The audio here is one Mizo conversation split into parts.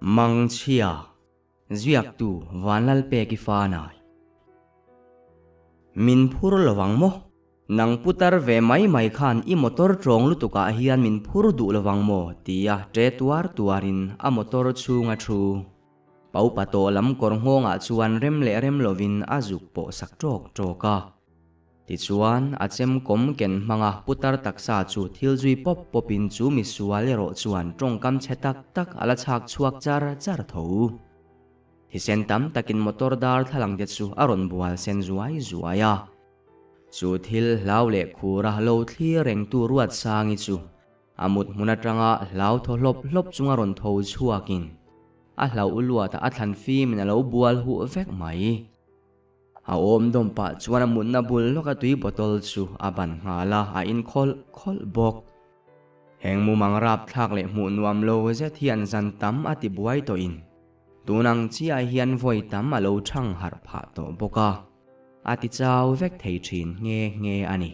Mangchhia, Ziaktu Vanlalpeki Fanai. Min phur lovang maw? Nang putar ve mai mai khan i motor tawng lutukah hian min phur duh lovang maw? tia ṭe tuar tuarin a motor chhunga thu Paupa tawh lam kawr nghawngah chuan rem leh rem lovin a zuk pawh sak ṭawk ṭawk a. Tichuan, a chem kawm ken hmanga putar taksa chu thil zui pawp pawpin chu misual erawh chuan tawngkam chhe tak tak a la chhak chhuak char char tho. Thisen tam takin motor darthlalang te chu a rawn bual sen zuai zuai a. Chu thil hlau leh khura lo thlir rengtu Ruatsangi chu a mut hmun atanga hlau thaw hlawp hlawp chunga rawn tho chhuakin a hlauh luatah a thlan fimin a lo bual huh vek mai. A awm dawm pah chuan a mutna bul lawka tui bottle chu a ban nghal a, a in khawlh khawlh bawk. Heng mumang rapthlak leh hmuh nuam lo zet hian zan tam a ti buai tawhin tun ang chiah hian vawi tam a lo chhang harh phah tawh bawk a, a ti chau vek thei thin nghe nghe a ni.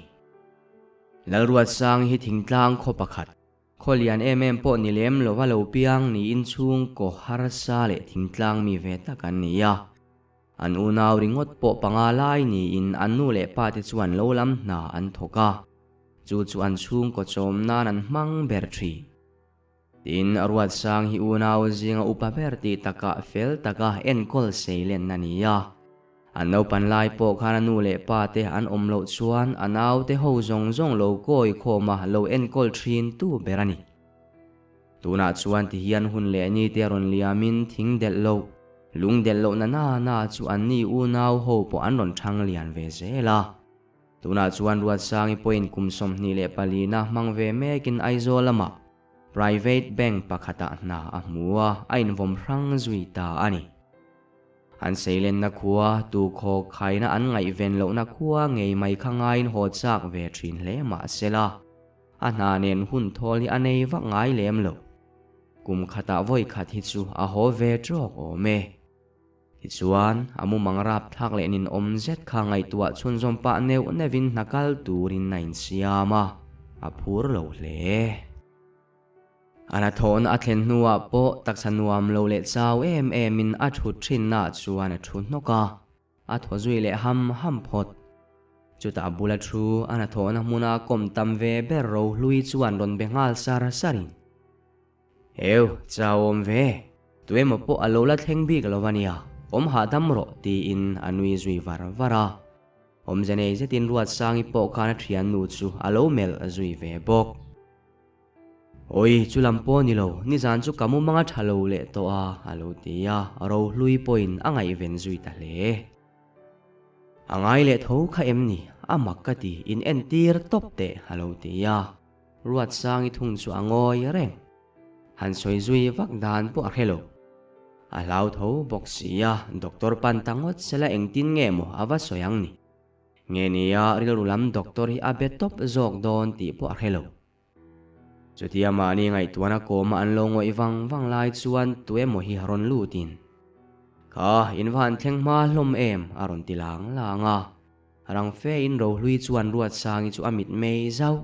Lalruatsang hi thingtlang khaw pakhat. Khaw lian em em pawh ni lem lova lo piang niin chhungkaw harsa leh thingtlang mi ve tak an ni a. An unau ringawt pawh panga lai niin an nu leh pa te chuan lo lam hna an thawk a, chu chu an chhungkaw chawm nan an hmang ber thin. Tin, Ruatsang hi unau zinga upa ber tih takah fel taka enkawl seilenna a ni a. An naupan lai pawh khan a nu leh pa te an awm loh chuan a naute ho zawng zawng lo kawi khawm a lo enkawl thin tu ber a ni. Tunah chuan ti hian hun leh ni te rawn liamin thing delh loh, lung delh loh na na na chu an ni unau ho pawh an rawn thang lian ve zel a. Tunah chuan Ruatsangi pawhin kum 24 na hmang ve mekin Aizawl lamah private bank pakhatah hna a hmu a, a invawm hrang zui ta a ni. An seilenna khua, tukhaw khaina an ngaihven lohna khua ngei mai kha ngaiin haw chak ve thin hle mah sela, a hna nen hun thawl hi a nei vak ngai lem lo. Kum khatah vawi khat hi chu a haw ve tawk awm e. Tichuan, a mumang rapthlak leh ninawm zet kha ngaihtuah chhunzawm pah neuh neuhin hna kal turin a insiam a, a phur lo hle. A hnathawhna a thlen hnuah pawh taksa nuam lo leh chau em emin a thut thinnaah chuan a thu hnawk a, a thaw zui leh ham ham phawt. Chutah a bula thu a hnathawhna hmuna kawm tam ve ber Rohlui chuan rawn be nghal sar sarin, Heu, chau awm ve, tuemaw pawh a lo la thleng bik lo a nia, awm hahdam rawh, tiin a nui zui var var a. Awmze nei zetin Ruatsangi pawh khan a thiannu chu a lo melh zui ve bawk. Awi, chu lam pawh ni lo, nizan chu ka mumang a tha lo leh tawh a, a lo ti a, Rohlui pawhin a ngaihven zui ta hle. A ngai leh tho kha em ni, a mak ka ti, in entir tawp teh, a lo ti a, Ruatsangi thung chu a ngawi reng. Han sawi zui vak dan pawh a hre lo. A hlau tho bawk si a, doctor pan ta ngawt sela engtin nge maw a va sawi ang ni. Nge nia rilru lam doctor hi a be tawp zawk dawn tih pawh a hre lo. Chutia mahni ngaihtuahna kawma an lo ngawih vang vang lai chuan tuemaw hi rawn lutin, Kha, in va han thleng hma hlawm em? a rawn ti lang lang a. Rang fe in Rohlui chuan Ruatsangi chu a mit mei zauh.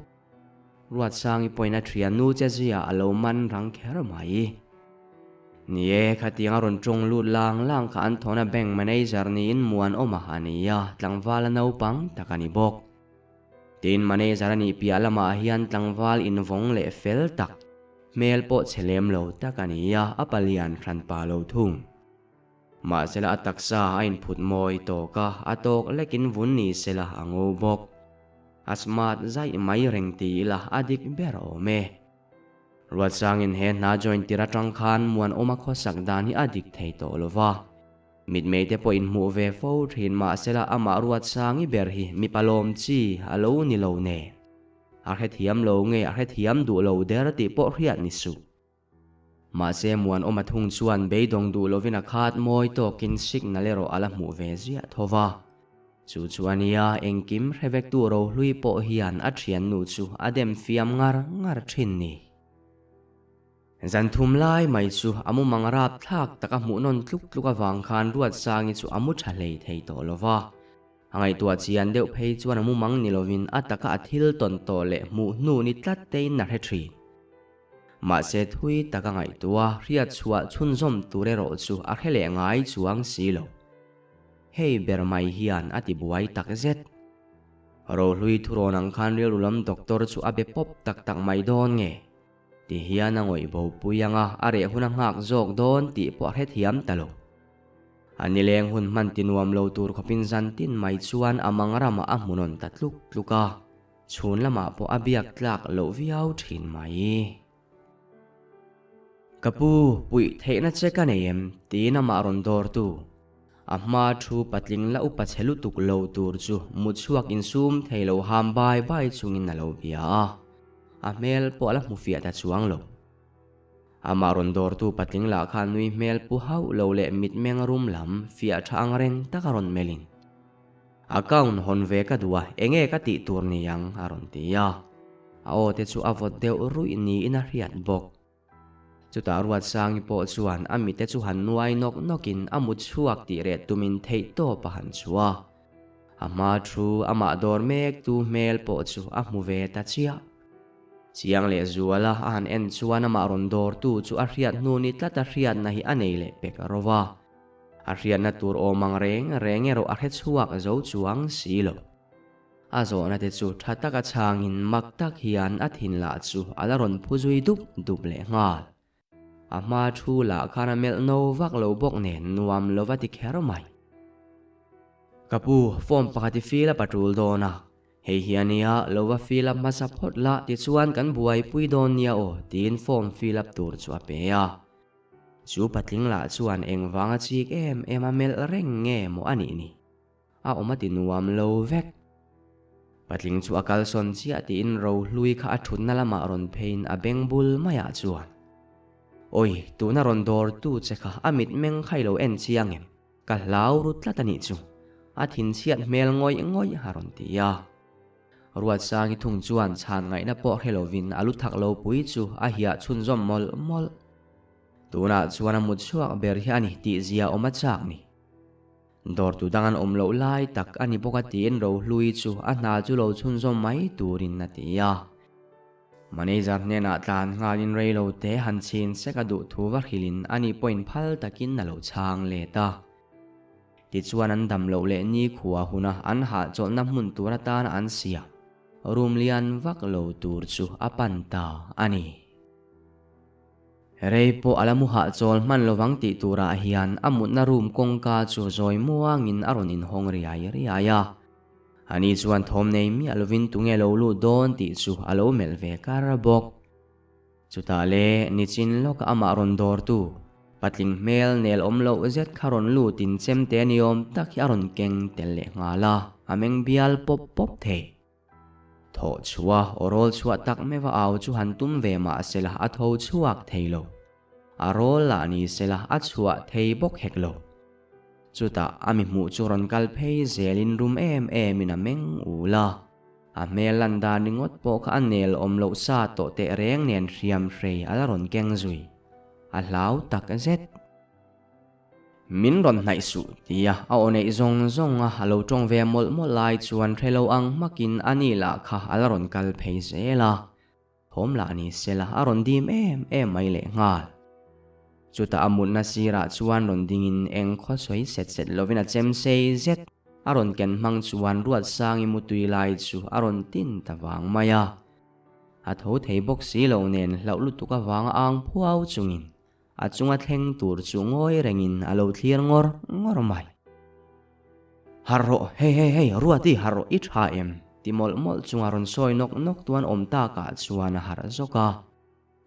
Ruatsangi pawhin a thiannu che zia a lo man rang kher mai. Ni e, khatiang a rawn tawng lut lang lang kha an thawna bank manager niin muanawm a a ni a, tlangval a naupang tak a ni bawk. Tin, manager a nih piah lamah hian tlangval invawng leh fel tak, hmel pawh chhe lem lo tak a ni a, a palian hranpa lo thung. Mahsela a taksa a inphut mawi tawk a, a tawk lekin vun ni sela a ngo bawk. A smart zaih mai reng ti ila a dik ber awm e. Ruatsangin he hna join tir atang khan Muanawma khawsak dan hi a dik thei tawh lo va. Mitmei te pawh inhmuh ve fo thin mahsela amah Ruatsangi ber hi mipa lawm chi a lo ni lo nen. A hrethiam lo nge a hrethiam duh lo der tih pawh hriat ni suh. Mahse Muanawma thung chuan beidawng duh lovin a khat mawi tawkin signal erawh a la hmuh ve ziah tho va. Chu chu a nia, engkim hre vektu Rohlui pawh hian a thiannu chu a dem fiam ngar ngar thin ni. Zan thum lai mai chu a mumang rap thlak tak a hmuh nawn tluk tluk avang khan Ruatsangi chu a mu tha hlei thei tawh lo va. A ngaihtuah chian deuh phei chuan a mumang ni lovin a taka a thil tawn tawh leh hmuh hnu ni tlat tein a hre thin. Mahse thui tak a ngaihtuah a, hriat chhuah chhunzawm tur erawh chu a hre leh ngai chuang si lo. Hei ber mai hian a ti buai tak zet. Rohlui thurawn ang khan rilru lam doctor chu a be pawp tak tak mai dawn nge? Ti hian a ngawih bo pui ang a, a reh hun a nghak zawk dawn tih pawh a hrethiam ta lo. A nileng hun hman ti nuam lo tur khawpin zan tin mai chuan a mang ramah a hmu nawn ta tluk tluk a, chhun lamah pawh a biak tlak loh viau thin mai. Ka pu, puih theihna che ka nei em? tiin amah rawn dawrtu. A hma thu patling la upa chhe lutuk lo tur chu mutchhuak insum thei lo ham bai bai chungin a lo bia a, a hmel pawh a la hmu fiah ta chuang lo. Amah rawn dawrtu patling lah khan nui hmel pu hauh lo leh mitmeng rum lam fiah tha ang reng tak a rawn melhin, Account hawn ve ka duh a, enge ka tih tur ni ang? a rawn ti a. A aw te chu a vawt deuh ruih niin a hriat bawk. Chutah Ruatsangi pawh chuan a mite chu han nuai nawk nawkin a mut chhuak tih reh tumin theihtawp a han chhuah a. A hma thu amah dawr mektu hmel pawh chu a hmu ve ta chiah. Chiang leh zuala a han en chuan amah rawn dawrtu chu a hriat hnu ni tlat a hriatna hi a nei leh pek ro va. A hriatna tur awm ang reng reng erawh a hre chhuak zo chuang si lo. A zawhna te chu tha taka chhangin mak tak hian a thin lah chu a la rawn phu zui dup dup leh nghal. A hma thu lah khan a melh no vak lo bawk nen nuam lo va ti kher mai. Ka pu, form pakhat i fill up a tul dawn a, Hei hi a nia, lo va fill up hmasa phawt la tichuan kan buaipui dawn nia aw tiin form fill up tur chu a pe a. Chu patling lah chuan engvang a chik em em a melh reng nge maw a nih ni? A awm a ti nuam lo vek. Patling chu a kalsawn chiah tiin Rohlui kha a thutna lamah rawn pheiin a beng bul maiah chuan, Awi, tuna rawn dawrtu che kha a mitmeng kha i lo en chiang em? Ka hlau ru tlat a nih chu, a thinchhiat hmel ngawih ngawih a rawn ti a. Ruatsangi thung chuan chhan ngaihna pawh hre lovin a lu thak lo pui chu a hiah chhunzawm mawlh mawlh. Tunah chuan a mut chhuak ber hi a ni tih zia awm a chak ni. Dawrtu dang an awm loh lai tak a ni bawk a tiin Rohlui chu a hna chu lo chhunzawm mai turin a ti a. Manager hnenah tlan nghalin reilo te han chhin sek a duh thu va hrilhin ani pawhin phal takin a lo chhang let a. Tichuan an dam loh leh nikhua huna an hahchawlhna hmun tur atana an siam room lian vak lo tur chu a pan ta a ni. Rei pawh a la mu hahchawl hman lovang tih turah hian a mutna room kawngka chu zawi muangin a rawn inhawng riai riai a. Ani chuan thawm nei miah lovin tunge lo lut dawn tih chu a lo melh ve kar bawk. Chutah le nichin lawka amah rawn dawrtu, patling hmel nel awm loh zet kha rawn lutin chemte ni awm tak hi a rawn keng tel leh nghal a, a meng bial pawp pawp thei. Thawh chhuah aw rawl chhuah tak meuh a au chu han tum ve mah sela a tho chhuak thei lo. A rawl lah ni sela a chhuah thei bawk hek lo. Chutah a mi hmuh chu rawn kal phei zelin rum em emin a meng ul a. A hmel lan dan ringawt pawh kha a nel awm loh sa tawh teh reng nen hriam hrei a la rawn keng zui. A hlau tak zet. Min rawn hnaih suh tia a aw neih zawng zawng a a lo tawng ve mawlh mawlh lai chuan hre lo ang hmakin a ni lah kha a la rawn kal phei zel a. Thawm lah ni sela a rawn dim em em mai leh nghal. Chutah a mutna sirah chuan rawn dingin eng khaw sawi set set lovin a chem sei zet a rawn ken hmang chuan Ruatsangi mutui lai chu a rawn tin ta vang mai a. A tho thei bawk si lo nen hlauh lutuk avanga ang phuau chungin a chunga thleng tur chu ngawi rengin a lo thlir ngawr ngawr mai. Harh rawh, hei hei hei, Ruati harh rawh i tha em? ti mawlh mawlh chunga rawn sawi nawk nawk tuan awm takah chuan a harh zawk a.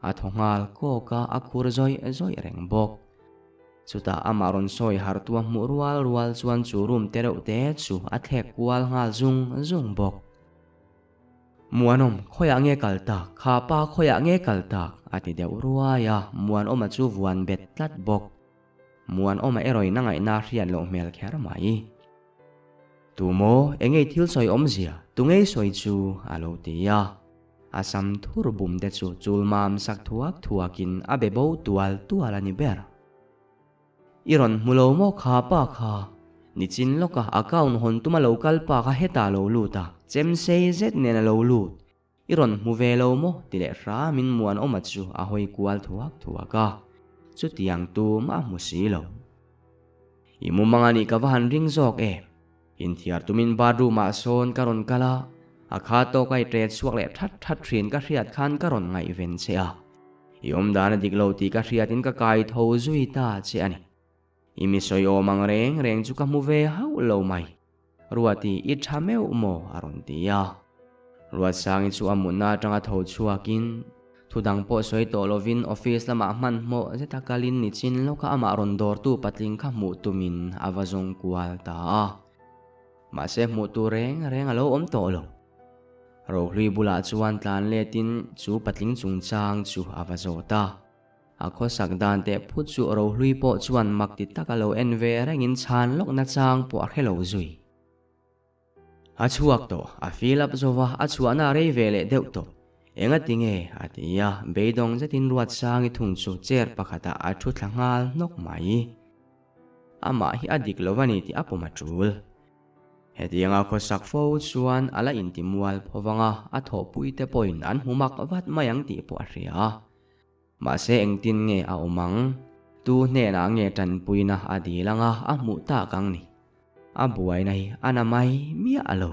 A thaw nghal kawk a, a khur zawih zawih reng bawk. Chutah amah rawn sawi harh tua hmuh rual rual chuan chu room te reuh te chu a thlek kual nghal zung zung bawk. Muanawm, khawiah nge kal tak? Kha pa khawiah nge kal tak? a ti deuh ruai a, Muanawma chu vuan bet tlat bawk. Muanawma erawhin a ngaihna a hriat loh hmel kher mai. Tu maw, engei thil sawi awmzia, tu ngei sawi chu? a lo ti a. A sam thur bum te chu chul mam sak thuak thuakin a be bo tual tual a ni ber. I rawn hmu lo maw kha pa kha? Nichin lawka account hawn tuma lo kal pa kha hetah a lo lut a, chem sei zet nen a lo lut. I rawn hmu ve lo maw? ti leh hramin Muanawma chu a hawi kual thuak thuak a, chutiang tumah a hmu si lo. I mumang a nih ka va han ring zawk em? Inthiar tumin bathroom ah sawn ka rawn kal a, a kha tawk a i ṭet chhuak leh that that ṭhin ka hriat khan ka rawn ngaihven che a. I awmdan a dik lo tih ka hriatin ka kai tho zui ta che a ni. I mi sawi awm ang reng reng chu ka hmu ve hauh lo mai. Ruati i ṭha meuh maw? a rawn ti a. Ruatsangi chu a mutna aṭanga tho chhuakin thu dang pawh sawi tawh lovin office lamah hmanhmawh zeta kalin nichin lawka amah rawn dawrtu patling kha hmuh tumin a va zawng kual ta a. Mahse hmuh tur reng reng a lo awm tawh lo. Rohlui bulah chuan tlan letin chu patling chungchang chu a va zawt a. A khawsak dan teh phut chu Rohlui pawh chuan mak ti taka lo en ve rengin chhan lawkna chang pawh a hre lo zui. A chhuak tawh, a fill up zo va, a chhuahna a rei ve leh deuh tawh. Enga ti nge? a ti a, beidawng zetin Ruatsangi thung chu chair pakhatah a thu thla nghal hnawk mai. Amah hi a dik lo a ni tih a pawm a tul. Hetianga khawsak fo chuan a la intimual phovang a, a thawhpuite pawhin an hmu mak vat mai ang tih pawh a hria. Mahse engtin nge a awm ang? Tu hnenah nge tanpuina a dil anga a hmuh tak ang ni? A buaina hi a na mai miah lo.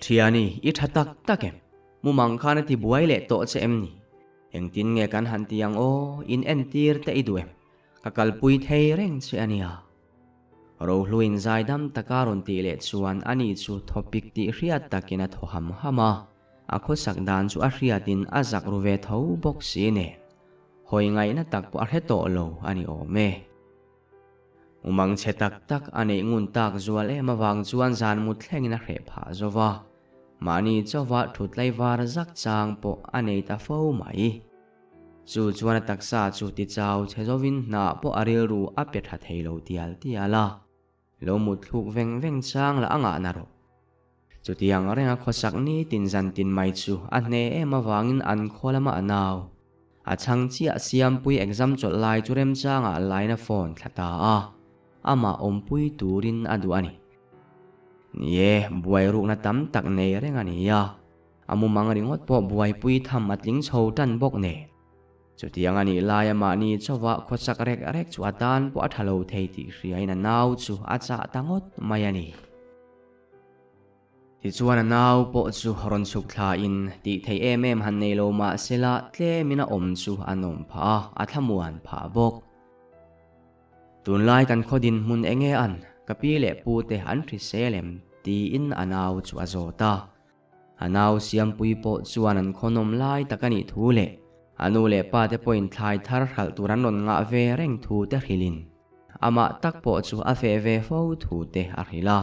Thiani, i tha tak tak em? Mumang khan a ti buai leh tawh che em ni? Engtin nge kan han ti ang aw, in entir te i duh em? Ka kalpui thei reng che a nia. Rohluin zaidam taka rawn tih leh chuan ani chu thawpik tih hriat takin a thaw ham ham a. A khawsak dan chu a hriatin a zak ru ve tho bawk si nen, hawi ngaihna tak pawh a hre tawh lo a ni awm e. Umang chhe tak tak a neih ngun tak zual em avang chuan zan mut thlengin a hreh phah zo va, mahni chauva thut lai var zak chang pawh a nei ta fo mai. Chu chuan a taksa chu tichau chhe zovin hnah pawh a rilru a pe tha thei lo tial tial a. Lo mut thluk veng veng chang la a ngahna rawh. Chutiang renga khawsak ni tin zan tin mai chu a hne em avangin an khaw lama a nau. A chhang chiah Siampui exam chawlh lai chu remchangah laina phone thla ta a, amah awmpui turin a duh a ni. Ni e, buai rukna tam tak nei reng a ni a, a mumang ringawt pawh buaipui tham a tling chho tan bawk nen. Chutiang a nih laia mahni chauha khawsak rek rek chu a tan pawh a tha lo thei tih hriain a nau chu a chah ta ngawt mai a ni. Tichuan a nau pawh chu rawn chhuk thlain tih theih em em han nei lo mah sela tlemin a awm chu a nawm phah a, a thlamuan phah bawk. Tunlai kan khaw dinhmun enge an, ka pi leh pu te an hrisel em? tiin a nau chu a zawt a. A nau Siampui pawh chuan an khawnawm lai tak a nih thu leh a nu leh pa te pawhin thlai thar hralh tur an rawn ngah ve reng thu te hrilhin amah tak pawh chu a feh ve fo thu te a hrilh a.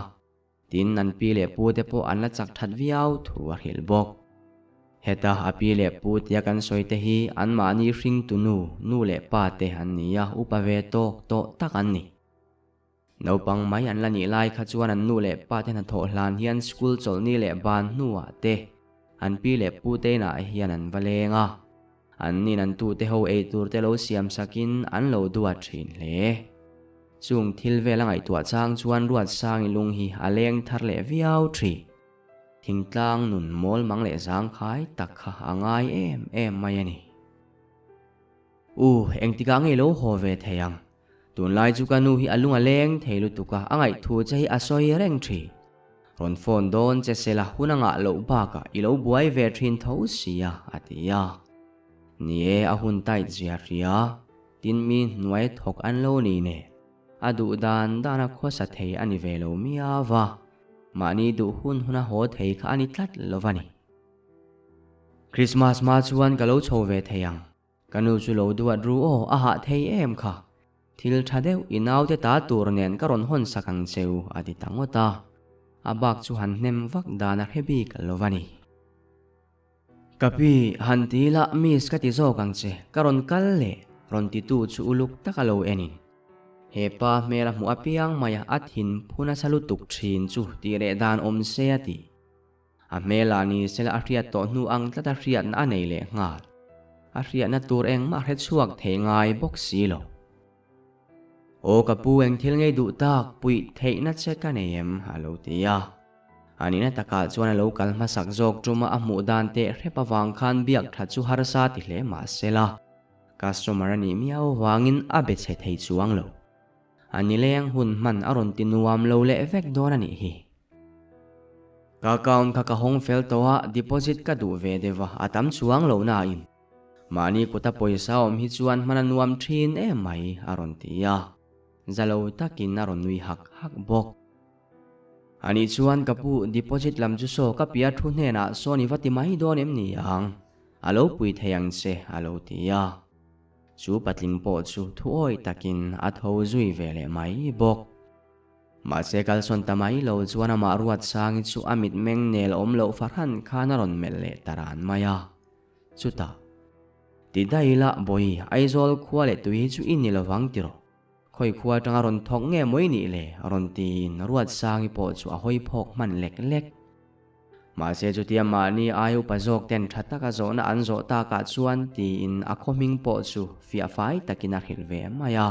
Tin, an pi leh pu te pawh an la chak that viau thu a hrilh bawk. Heta a pi leh pu tia kan sawi te hi anmahni hringtu nu, nu leh pa te an ni a, upa ve tawk tawh tak an ni. Naupang mai an la nih lai kha chuan an nu leh pa te hnathawh hlan hian school chawlhni leh ban hnuah te an pi leh pu te inah hian an va leng a, an nin an tute ho ei tur te lo siam sakin an lo duat thin hle. Chung thil vel a ngaihtuah chang chuan Ruatsangi lung hi a leng thar leh viau thin. Thingtlang nun mawl mang leh zangkhai tak kha a ngai em em mai a ni. U, engtikah nge i lo haw ve thei ang? Tunlai chu ka nu hi a lung a leng thei lutuk a, a ngaihthu che hi a sawi reng thin. Rawn phone dawn che sela hun a ngah loh bakah i lo buai ve thin tho sia, a ti a. Ni e, a hun tight zia hria, tin mi hnuai thawk an lo ni nen, a duh dan dan a khawsa thei a ni ve lo miau va, mahni duh hun hun a haw thei kha a ni tlat lo va ni. Christmas hma chuan ka lo chho ve thei ang. Ka nu chu lo duat ru aw, a hah thei em kha. Thil tha deuh i naute ta tur nen ka rawn hawn sak ang che u, a ti ta ngawt a. A bak chu han hnem vak dan a hre bik lo va ni. Ka pi, han ti la miss ka ti zawk ang che, ka rawn kal leh, rawn ti tu chu uluk taka lo en in. He pa hmel a hmuh apiang mai a, a thin phu nasa lutuk thin chu tih leh dan awm se a ti. A hmelah ni sela a hriat tawh hnu ang tlat a hriatna a nei leh nghal. A hriatna tur engmah hre chhuak thei ngai bawk si lo. Aw ka pu eng thil ngei duh tak puih theihna che ka nei em? a lo ti a. A nihna takah chuan a lo kal hmasak zawk tuma a hmuh dan teh hrep avang khan biak that chu harsa ti hle mah sela, customer a nih miau vangin a be chhe thei chuang lo. A nileng hun hman a rawn ti nuam lo leh vek dawn a nih hi. Ka account kha ka hawng fel tawh a, deposit ka duh ve deuh a, a tam chuang lo nain. Mahni kuta pawisa awm hi chuan hman a nuam thin em mai, a rawn ti a. Za lo takin a rawn nui hak hak bawk. Anih chuan ka pu, deposit lam chu saw ka pia thu hnenah sawn i va ti mai dawn em ni ang? A lo pui thei ang che, a lo ti a. Chu patling pawh chu thuawi takin a tho zui ve leh mai bawk. Mahse kalsawn ta mai lo chuan amah Ruatsangi chu a mitmeng nel awm loh fahran khan a rawn melh leh ta ran mai a. Chutah, Ti daih ila Bawi, Aizawl khua leh tui hi chu i ni lovang tiraw? Khawi khua atanga rawn thawk nge mawi nih le? Rawn tiin Ruatsangi pawh chu a hawi phawk hman lek lek. Mahse chutia mahni ai upa zawk ten tha taka zawhna an zawh takah chuan tiin a khaw hming pawh chu fiah fai takin a hrilh ve mai a.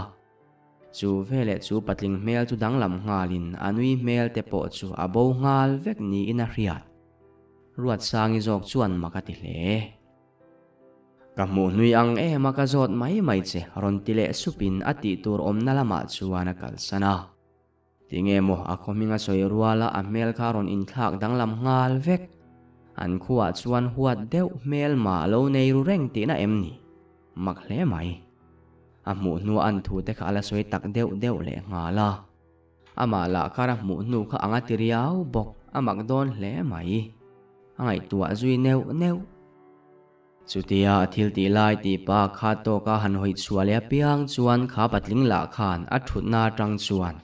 Chu veleh chu patling hmel chu danglam nghalin a nui hmel te pawh chu a bo nghal vek niin a hriat. Ruatsangi zawk chuan mak a ti hle. Ka hmuh hnui ang em a ka zawt mai mai che rawn ti leh supin a tih tur awmna lamah chuan a kalsan a. Tinge maw a khaw hming a sawi ruala a hmel kha rawn inthlak danglam nghal vek. An khuaah chuan huat deuh hmel mah lo nei ru reng tihna em ni? Mak hle mai. A hmuh hnu a an thu te kha a la sawi tak deuh deuh leh nghal a. Amah lah kar a hmuh hnu kha anga ti riau bawk, a mak dawn hle mai. A ngaihtuah zui neuh neuh. Chutia a thil tih lai tih pa kha tawka han hawi chhuah leh apiang chuan kha patling lah khan a thutna atang chuan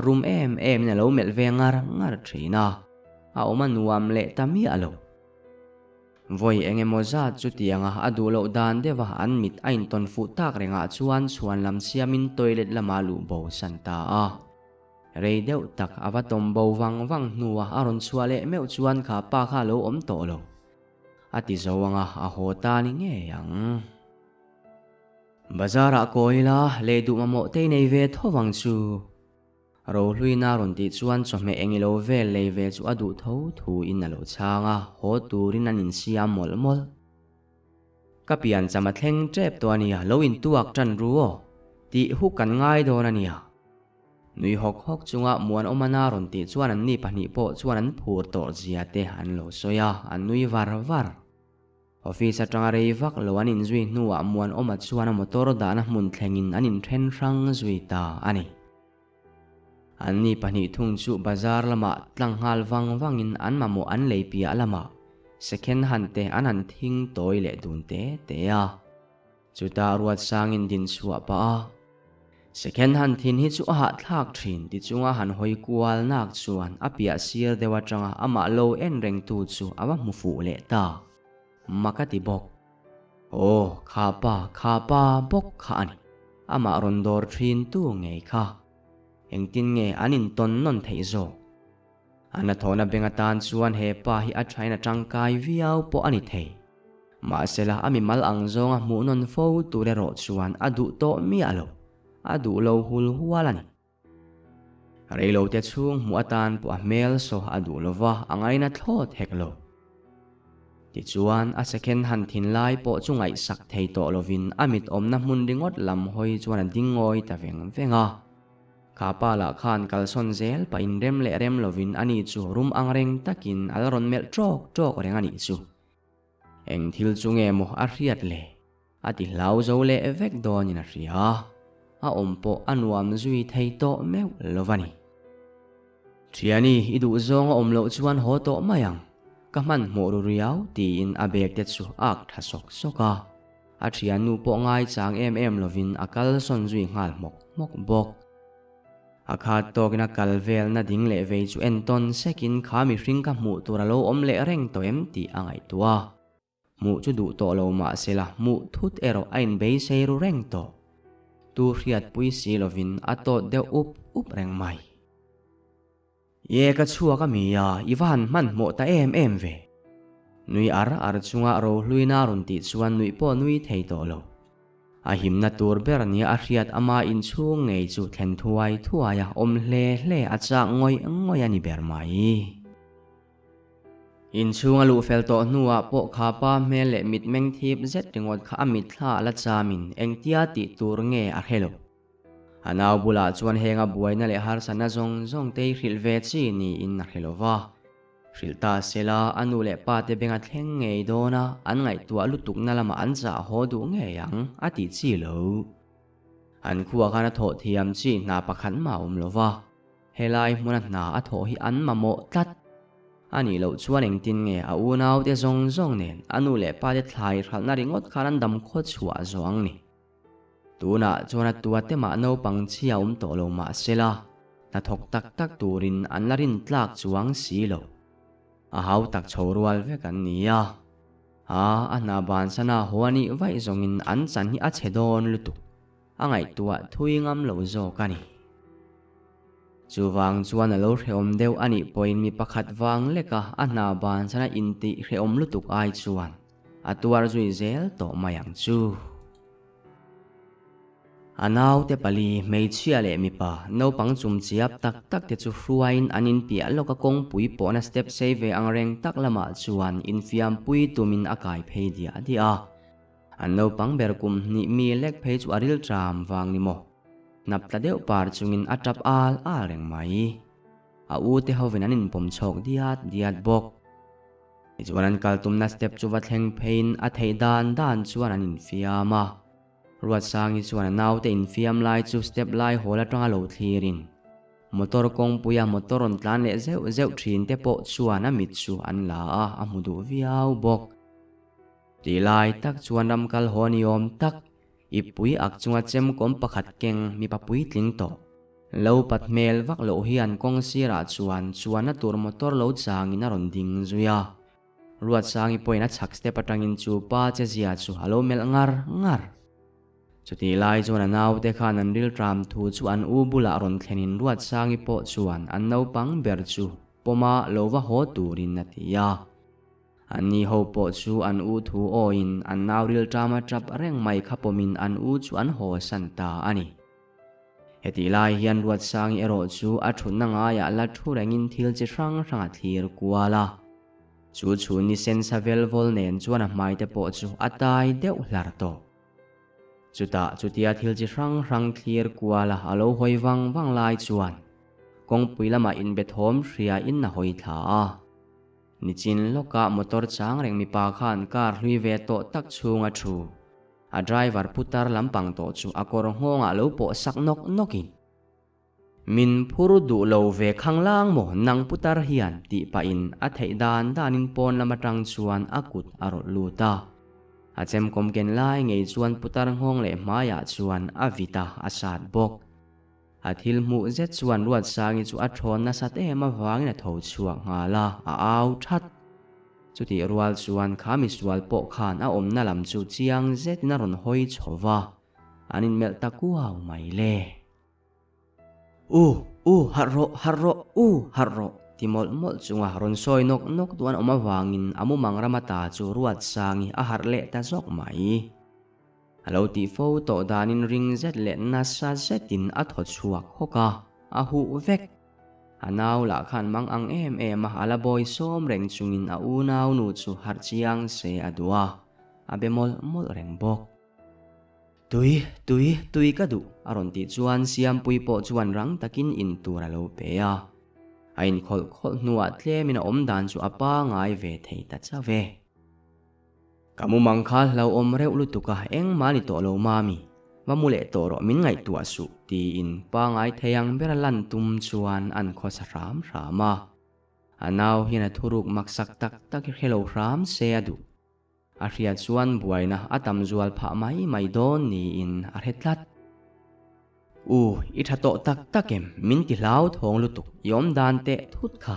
rum em em in a lo melh ve ngar ngar thin a, a awm a nuam leh ta miah lo. Vawi eng emaw zat chutianga a duh loh dan deuha an mit a intawn fuh tak rengah chuan chhuan lam siamin toilet lama luh bo san ta a. Rei deuh tak a va tawm bo vang vang hnuah a rawn chhuah leh meuh chuan kha pa kha a lo awm tawh lo. A ti zo anga a haw ta ni ngei ang. Bazar-ah kawi ila lei duh mamawh te i nei ve tho vang chu. Rohluina rawn tih chuan chawhmeh eng ilo vel lei ve chu a duh tho thu in a lo chhang a, haw turin an insiam mawlh mawlh. Ka pian cham a thleng tep tawh a nia, lo intuak tan ru aw, tih huk kan ngai dawn a nia. Nui hawk hawk chunga Muanawmana rawn tih chuan anni pahnih pawh chuan an phur tawh zia te an lo sawi a, an nui var var. Office atanga rei vak lo an inzui hnuah Muanawma chuan a motor dahna hmun thlengin an inthen hrang zui ta a ni. Anni pahnih thung chu bazar lamah tlang nghal vang vangin an mamawh an lei piah lamah second hand te an han thing tawi leh dun te te a. Chutah Ruatsangin din chhuah pah a, Second hand thin hi chu a hahthlak thin ti chunga han hawi kual nak chuan a piah sir deuh atanga amah lo en rengtu chu a va hmu fuh leh ta. Mak a ti bawk. Aw, kha pa, kha pa bawk kha a ni. Amah rawn dawr thin tu ngei kha. Engtin nge an intawn nawn theih zawk? A hnathawhna beng atan chuan he pa hi a thain a tangkai viau pawh a ni thei. Mahsela a mimal ang zawnga hmuh nawn fo tur erawh chuan a duh tawh miah lo, a duh lo hul hual a ni. Reilote chhung hmuh atan pawh a hmel saw a duh lova a ngaina thlawt hek lo. Tichuan a second han thin lai pawh chu ngaihsak thei tawh lovin a mit awmna hmun ringawt lam hawi chuan a ding ngawi ta veng veng a. Kha pa lah khan kalsawn zel pah in rem leh rem lovin ani chu rum ang reng takin a la rawn melh ṭawk ṭawk reng a nih chu. Eng thil chu nge maw a hriat le? A ti hlau zo leh vek dawnin a hria. A awm pawh a nuam zui thei tawh meuh lo va ni. Thiani, i duh zawng a awm loh chuan haw tawh mai ang. Ka hmanhmawh ru riau tiin a bag te chu a ak tha sawk sawk a. A thiannu pawh ngaichang em em lovin a kal sawn zui nghal hmawk hmawk bawk. A khat tawkin a kal velna ding leh vei chu entawn sekin kha mihring ka hmuh tur a lo awm leh reng tawh em tih a ngaihtuah a. Hmuh chu duh tawh lo mahsela hmuh thut erawh a inbeisei ru reng tawh. Tu hriatpui si lovin a tawt deuh up up reng mai. Ye ka chhuak a mi a, i va han hmanhmawh ta em em ve. Nui ar ar chunga Rohluina rawn tih chuan nuih pawh nui thei tawh lo. A himna tur ber nia a hriat ama inchhung ngei chu thlen thuai thuai a awm hle hle a chak ngawih ngawih a ni ber mai. Inchhung a luh fel tawh hnuah pawh kha pa hmel leh mitmeng thip zet ringawt kha a mitthla a la chamin engtia tih tur nge a hre lo. A nau bulah chuan heng a buaina leh harsatna zawng zawng te hi hrilh ve chi niin a hre lo va. Hrilh ta sela a nu leh pa te beng a thleng ngei dawn a, an ngaihtuah lutukna lamah an chah haw duh ngei ang a tih chi lo. An khuah khan a thawh thiam chi hna pakhat mah a awm lo va. Helai hmuna hna a thawh hi an mamawh tlat. A nih loh chuan engtin nge a unaute zawng zawng nen a nu leh pate thlai hralhna ringawt khan an dam khaw chhuah zawh ang ni. Tunah chuan a tuate mah naupang chhia awm tawh lo mah sela, hnathawk tak tak turin an la rin tlak chuang si lo. A hau tak chho rual vek an ni a. A a hna bansana haw a nih vaih zawngin an chan hi a chhe dawn lutuk. A ngaihtuah thui ngam lo zawk a ni. Chuvang chuan a lo hrehawm deuh a nih pawhin mi pakhat vang leka a hna bansana intih hrehawm lutuk ai chuan a tuar zui zel tawh mai ang chu. A naute pali, hmeichhia leh mipa, naupang chumchiap tak tak te chu hruaiin an inpiah lawk a kawngpui pawhna step sei ve ang reng tak lamah chuan infiampui tumin a kai phei diah diah a. An naupang ber kum hnih mi lek phei chu a ril ṭam vang ni maw? Hnap tla deuh par chungin a ṭap al al reng mai. A u te hovin an inpawm chhawk diat diat bawk. Tichuan an kal tumna step chu va thleng pheiin a theih dan dan chuan an infiam a. Ruatsangi chuan a naute infiam lai chu step lai hawl atanga lo thlirin motor kawngpuia motor rawn tlan leh zeuh zeuh thin te pawh chuan a mit chu an la a, a hmu duh viau bawk. Tih lai tak chuan ram kal haw ni awm tak, ipui ak chunga chem kawm pakhat keng mipa puitling tawh. Lo pat hmel vak loh hian kawng sirah chuan chuanna tur motor lo changin a rawn ding zui a. Ruatsangi pawhin a chhak step atangin chu pa che zia chu a lo melh ngar ngar. Chutih lai chuan a naute khan an rilṭam thu chu an u bulah rawn thlenin Ruatsangi pawh chuan an naupang ber chu pawma lo va haw turin a ti a. Anni ho pawh chu an u thu awiin an nau rilṭam a ṭap reng mai kha pawmin an u chu an haw san ta a ni. Hetih lai hian Ruatsangi erawh chu a ṭhutna ngaiah la ṭhu rengin thil chi hrang hrang a thlir kual a. Chu chhun ni sensa vel vawl nen chuan a hmaite pawh chu a tai deuh hlar tawh. Chutah chutia thil chi hrang hrang thlir kual a a lo hawi vang vang lai chuan kawngpui lamah inbe thawm hria in a hawi thla a. Nichin lawkah motor chang reng mipa khan car hlui ve tawh tak chhung a thu. A driver putar lampang tawh chu a kawr nghawngah lo pawh sak nawk nawkin, Min phur duh lo ve khanglang maw nang putar hian tih pahin a theih dan danin pawn lam atang chuan a kut a rawlh lut a. A chemkawm ken lai ngei chuan putar nghawng leh hmaiah chuan a vit a, a sat bawk. A thil hmuh zet chuan Ruatsangi chu a thawn nasat em avangin a tho chhuak nghal a, a au that. Chutih rual chuan kha misual pawh khan a awmna lam chu chiang zetin a rawn hawi chho va, an inmelh ta kuau mai le. U, u, harh rawh, harh rawh, u, harh rawh, ti mawlh mawlh chunga rawn sawi nawk nawk tu an awm avangin a mumang rama ta chu Ruatsangi a harh leh ta zawk mai. A lo tih fo tawh danin ring zet leh nasa zetin a thaw chhuak hawk a, a huh vek. A nau lah khan mang ang em em a, a la bawi sawm reng chungin a unau nu chu harh chiang se a duh a, a be mawlh mawlh reng bawk. Tui, tui, tui ka duh, a rawn tih chuan Siampuii pawh chuan rang takin in tur a lo pe a. A inkhawlh khawlh hnuah tlemin a awmdan chu a pangai ve thei ta chauh e. Ka mumang kha hlauhawm reuh lutuk a, engmah ni tawh lo mami, va mu leh tawh rawh min ngaihtuah suh tiin pangai thei ang bera lan tum chuan an khawsa hram hram a. A nau hian a thuruk maksak tak tak hi hre lo hram se a duh. A hriat chuan buaina a tam zual phah mai mai dawn niin a hre tlat. U, i tha tawh tak tak em? Min ti hlauthawng lutuk, i awm dan teh thut kha.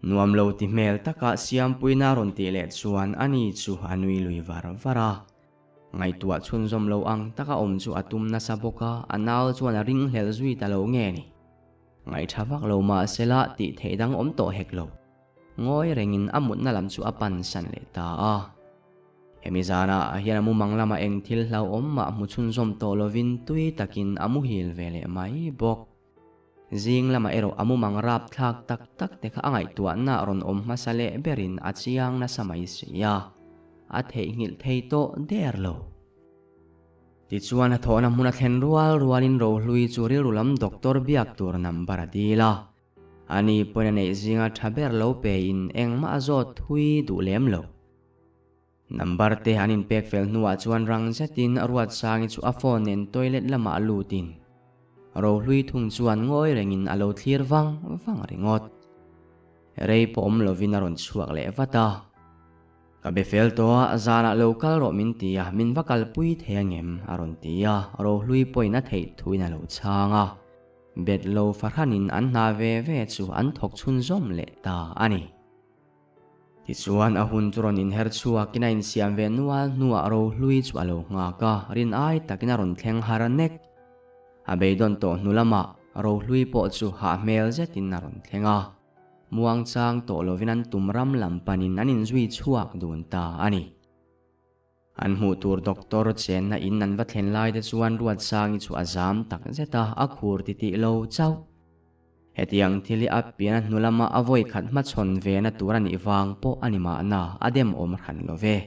Nuam lo ti hmel taka Siampuina rawn tih leh chuan ani chu a nui lui var var a. Ngaihtuah chhunzawm lo ang taka awm chu a tum nasa bawk a, a nau chuan a ringhlelh zui ta lo nge ni. Ngaihṭha vak lo mahsela tih theih dang awm tawh hek lo. Ngawi rengin a mutna lam chu a pan san leh ta a. Hemi zanah hian a mumang lamah eng thil hlauhawm mah hmu chhunzawm tawh lovin tui takin a muhil ve leh mai bawk. Zing lamah erawh a mumang rapthlak tak tak te kha a ngaihtuahna rawn awm hmasa leh berin a chiang nasa mai si a, a theihnghilh thei tawh der lo. Tichuan a thawhna hmun a thlen rual rualin Rohlui chu rilru lam doctor biak tur number a dil a. Ani pawhin a neih zinga tha ber lo pein engmah a zawt thui duh lem lo. Number te an inpek fel hnuah chuan rang zetin Ruatsangi chu a phone nen toilet lamah a lutin Rohlui thung chuan ngawi rengin a lo thlir vang vang ringawt. Rei pawh awm lovin a rawn chhuak leh vat a. Ka be fel tawh a, zanah lo kal rawh min ti a, min va kalpui thei angem? a rawn ti a, Rohlui pawhin a theih thuin a lo chhang a. Bet lo fahranin an hna ve ve chu an thawk chhunzawm leh ta a ni. Tichuan a hun chu rawn inher chhuakin a insiam ve nual hnuah Rohlui chu a lo nghak a, rin ai takin a rawn thleng har a nek. A beidawn tawh hnu lamah Rohlui pawh chu hah hmel zetin a rawn thleng a, muangchang tawh lovin an tum ram lam panin an inzui chhuak dun ta a ni. An hmuh tur doctor chenna in an va thlen lai te chuan Ruatsangi chu a zam tak zet a, a khur titih lo chauh. Hetiang thil hi a pian a hnu lama a vawi khat hmachhawn ve na tur a nih vang pawh a ni mahna a dem awm hran lo ve.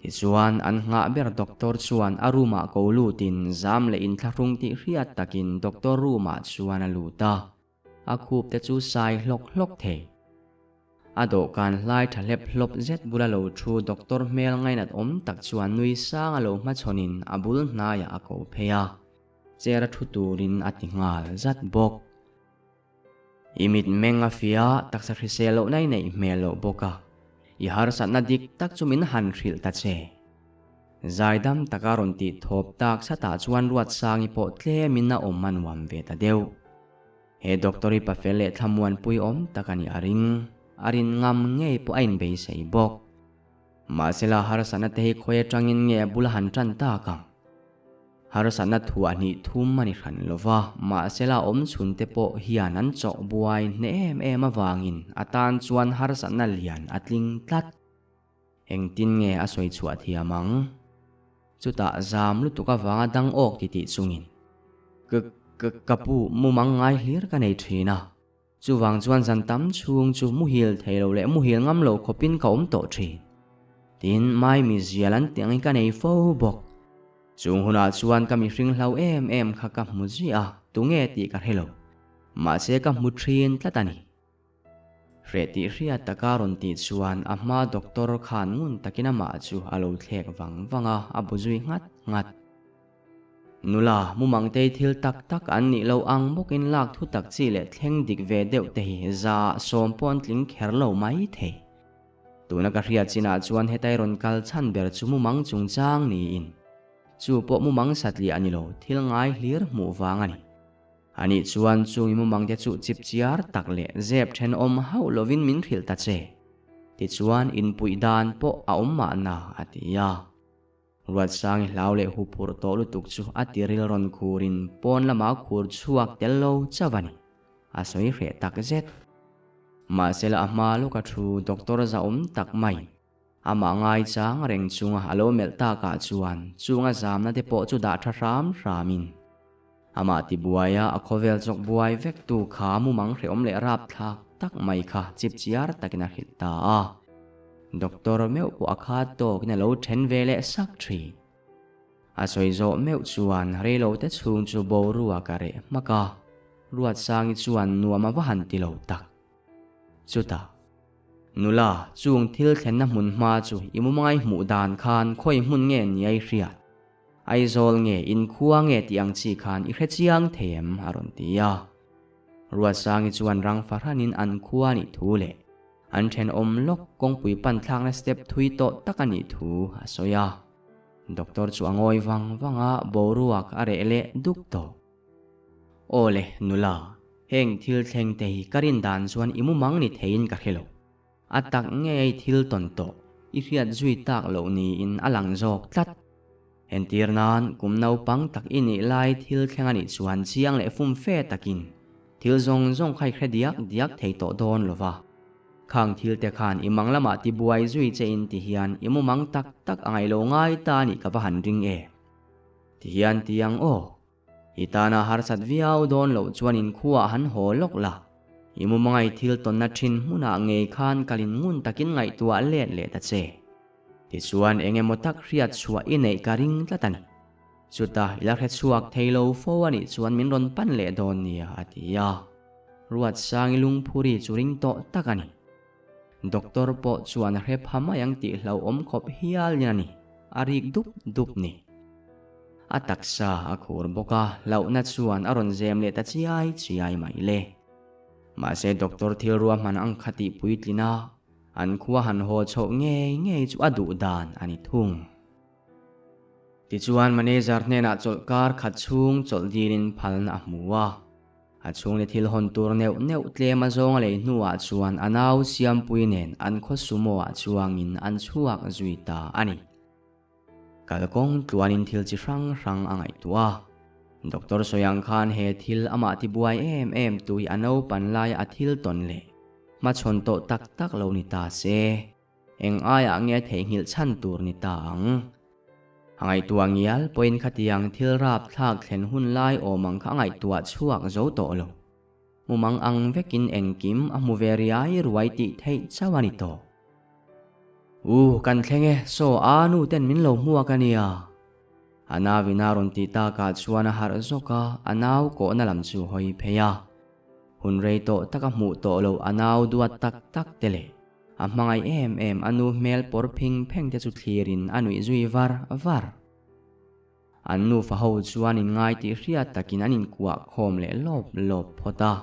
Tichuan an nghah ber doctor chuan a room ah ko lutin zam leh inthlahrung tih hriat takin doctor room ah chuan a lut a. A khup te chu sai hlawk hlawk thei. A dawhkan hlai tha hlep hlawp zet bula lo thu doctor hmel ngainat awm tak chuan nui sang a lo hmachhawnin a bul hnaiah a ko phei a, chair a thu turin a ti nghal zat bawk. I mit meng a fia, taksa hrisel lohna i neih hmel loh bawk a, i harsatna dik tak chu min han hrilh ta che. Zaidam taka rawn tih thawp tak satah chuan Ruatsangi pawh tlemin a awm a nuam ve ta deuh. He doctor hi pafel leh thlamuanpui awm tak a nih a ring. A rin ngam ngei pawh a inbeisei bawk. Mahsela harsatna te hi khawi atangin nge a bula han tan tak ang? Harsatna thuah hnih thum a ni hran lo va, mahsela awm chhun te pawh hian an chawh buai hneh em em avangin a tan chuan harsatna lian a tling tlat. Engtin nge a sawi chhuah thiam ang? Chutah zam lutuk avanga dang awk ti tih chungin, Ka, ka, ka pu, mumang ngai hlir ka nei thin a. Chuvang chuan zan tam chhung chu muhil thei lo leh muhil ngam lo khawpin ka awm tawh thin. Tin, Maimi zial an tih angin ka nei fo bawk. Chung hunah chuan ka mihring hlau em em kha ka hmu ziah a, tunge tih ka hre lo. Mahse ka hmu thin tlat a ni. Hreh tih hriat taka rawn tih chuan a hma doctor khan ngun takin amah chu a lo thlek vang vang a, a bu zui nghat nghat. Nula, mumangtei thil tak tak an nih loh ang bawkin lak thu tak chi leh thleng dik ve deuh te hi za sawm pawh an tling kher lo mai thei. Tuna ka hriat chinah chuan hetai rawn kal chhan ber chu mumang chungchang niin chu pawh mumang satliah a ni lo, thil ngai hlir hmuh vang a ni. Anih chuan chung i mumangte chu chip chiar tak leh zep thenawm hauh lovin min hrilh ta che. Tichuan inpuih dan pawh a awm mahna, a ti a. Ruatsangi hlau leh huphurh tawh lutuk chu a tiril rawn khurin pawn lama khur chhuak tel lo chauh a ni. A sawi hreh tak zet. Mahsela a hma lawka thu doctor zahawm tak mai. Amah ngaichang reng chunga a lo melh takah chuan chunga zamna te pawh chu dah tha hram hramin amah tibuaia a khawvel chawk buai vek tu kha mumang hrehawm leh rapthlak tak mai kha chip chiar takin a hrilh ta a. Doctor meuh pawh a khat tawkin a lo then ve leh sak thin. A sawi zawh meuh chuan reilote chhung chu boruak a reh hmak a, Ruatsangi chuan nuam a va han ti lo tak. Chutah. Nula, chung thil thlenna hmun hma chu i mumangai hmuh dan khan khawi hmun nge ni a i hriat? Aizawl nge, inkhua nge tih ang chi khan i hre chiang thei em? a rawn ti a. Ruatsangi chuan rang fahranin an khua nih thu leh an thenawm lawk kawngpui pan thlakna step thui tawh tak a nih thu a sawi a. Doctor chu a ngawi vang vang a, boruak a reh leh duk tawh. Aw le, nula, heng thil thleng te hi ka rin dan chuan i mumang ni theiin ka hre lo. A tak ngei thil tawn tawh, i hriat zui tak loh niin a lang zawk tlat. Entir nan, kum naupang tak i nih lai thil thleng a nih chuan chiang leh fum fe takin thil zawng zawng kha i hre diak diak thei tawh dawn lo va. Khang thil te khan i mang lamah tibuai zui che in ti hian i mumang tak tak a ngaih lo ngai ta a nih ka va han ring e. Ti hian ti ang aw. I tana harsat viau dawn loh chuan inkhuaah han haw lawk la. I mumangai thil tawnna thin hmunah ngei khan kalin ngun takin ngaihtuah let leh ta che. Tichuan eng emaw tak hriat chhuah i neih ka ring tlat a ni. Chutah i la hre chhuak thei lo fo a nih chuan min rawn pan leh dawn nia a ti a. Ruatsangi lungphuri chu ring tawh tak a ni. Doctor pawh chuan a hre pha mai ang tih hlauhawm khawp hialin a ni, a rik dup dup ni. A taksa a khur bawk a, hlauhna chuan a rawn zem leh ta chiai chiai mai le. Mahse doctor thil ruahman ang kha tih puitlin a, an khua han haw chhoh ngei ngei chu a duh dan a ni thung. Tichuan manager hnenah chawlhkar khat chhung chawlh dilin phalna a hmu a. A chhungle thil hawn tur neuh neuh tlem a zawng a lei hnuah chuan a nau Siampui nen an khaw sumo ah chuangin an chhuak zui ta a ni. Kalkawng tluanin thil chi hrang hrang a ngaihtuah a. Doctor sawi ang khan he thil amah tibuai em em tu hi a naupan laia a thil tawn leh hmachhawn tawh tak tak lo ni ta se. Eng aiah nge theihnghilh chhan tur ni ta ang? A ngaihtuah ngial pawhin khatiang thil rap thlak thlen hun lai awm ang kha a ngaihtuah chhuak zo tawh lo. Mumang ang vekin engkim a hmu ve riai ruai tih theih chauh a ni tawh. U, kan thleng e, saw a nu ten min lo hmuak a nia. A nauin a rawn tih takah chuan a harh zawk a, a nau kawhna lam chu hawi phei a. Hun rei tawh taka hmuh tawh loh a nau duat tak tak te leh A hmangaih em em a nu hmel pawr phing pheng te chu thlirin a nuih zui var var. An nufa ho chuan inngai tih hriat takin an inkuah khawm leh lawp lawp phawt a.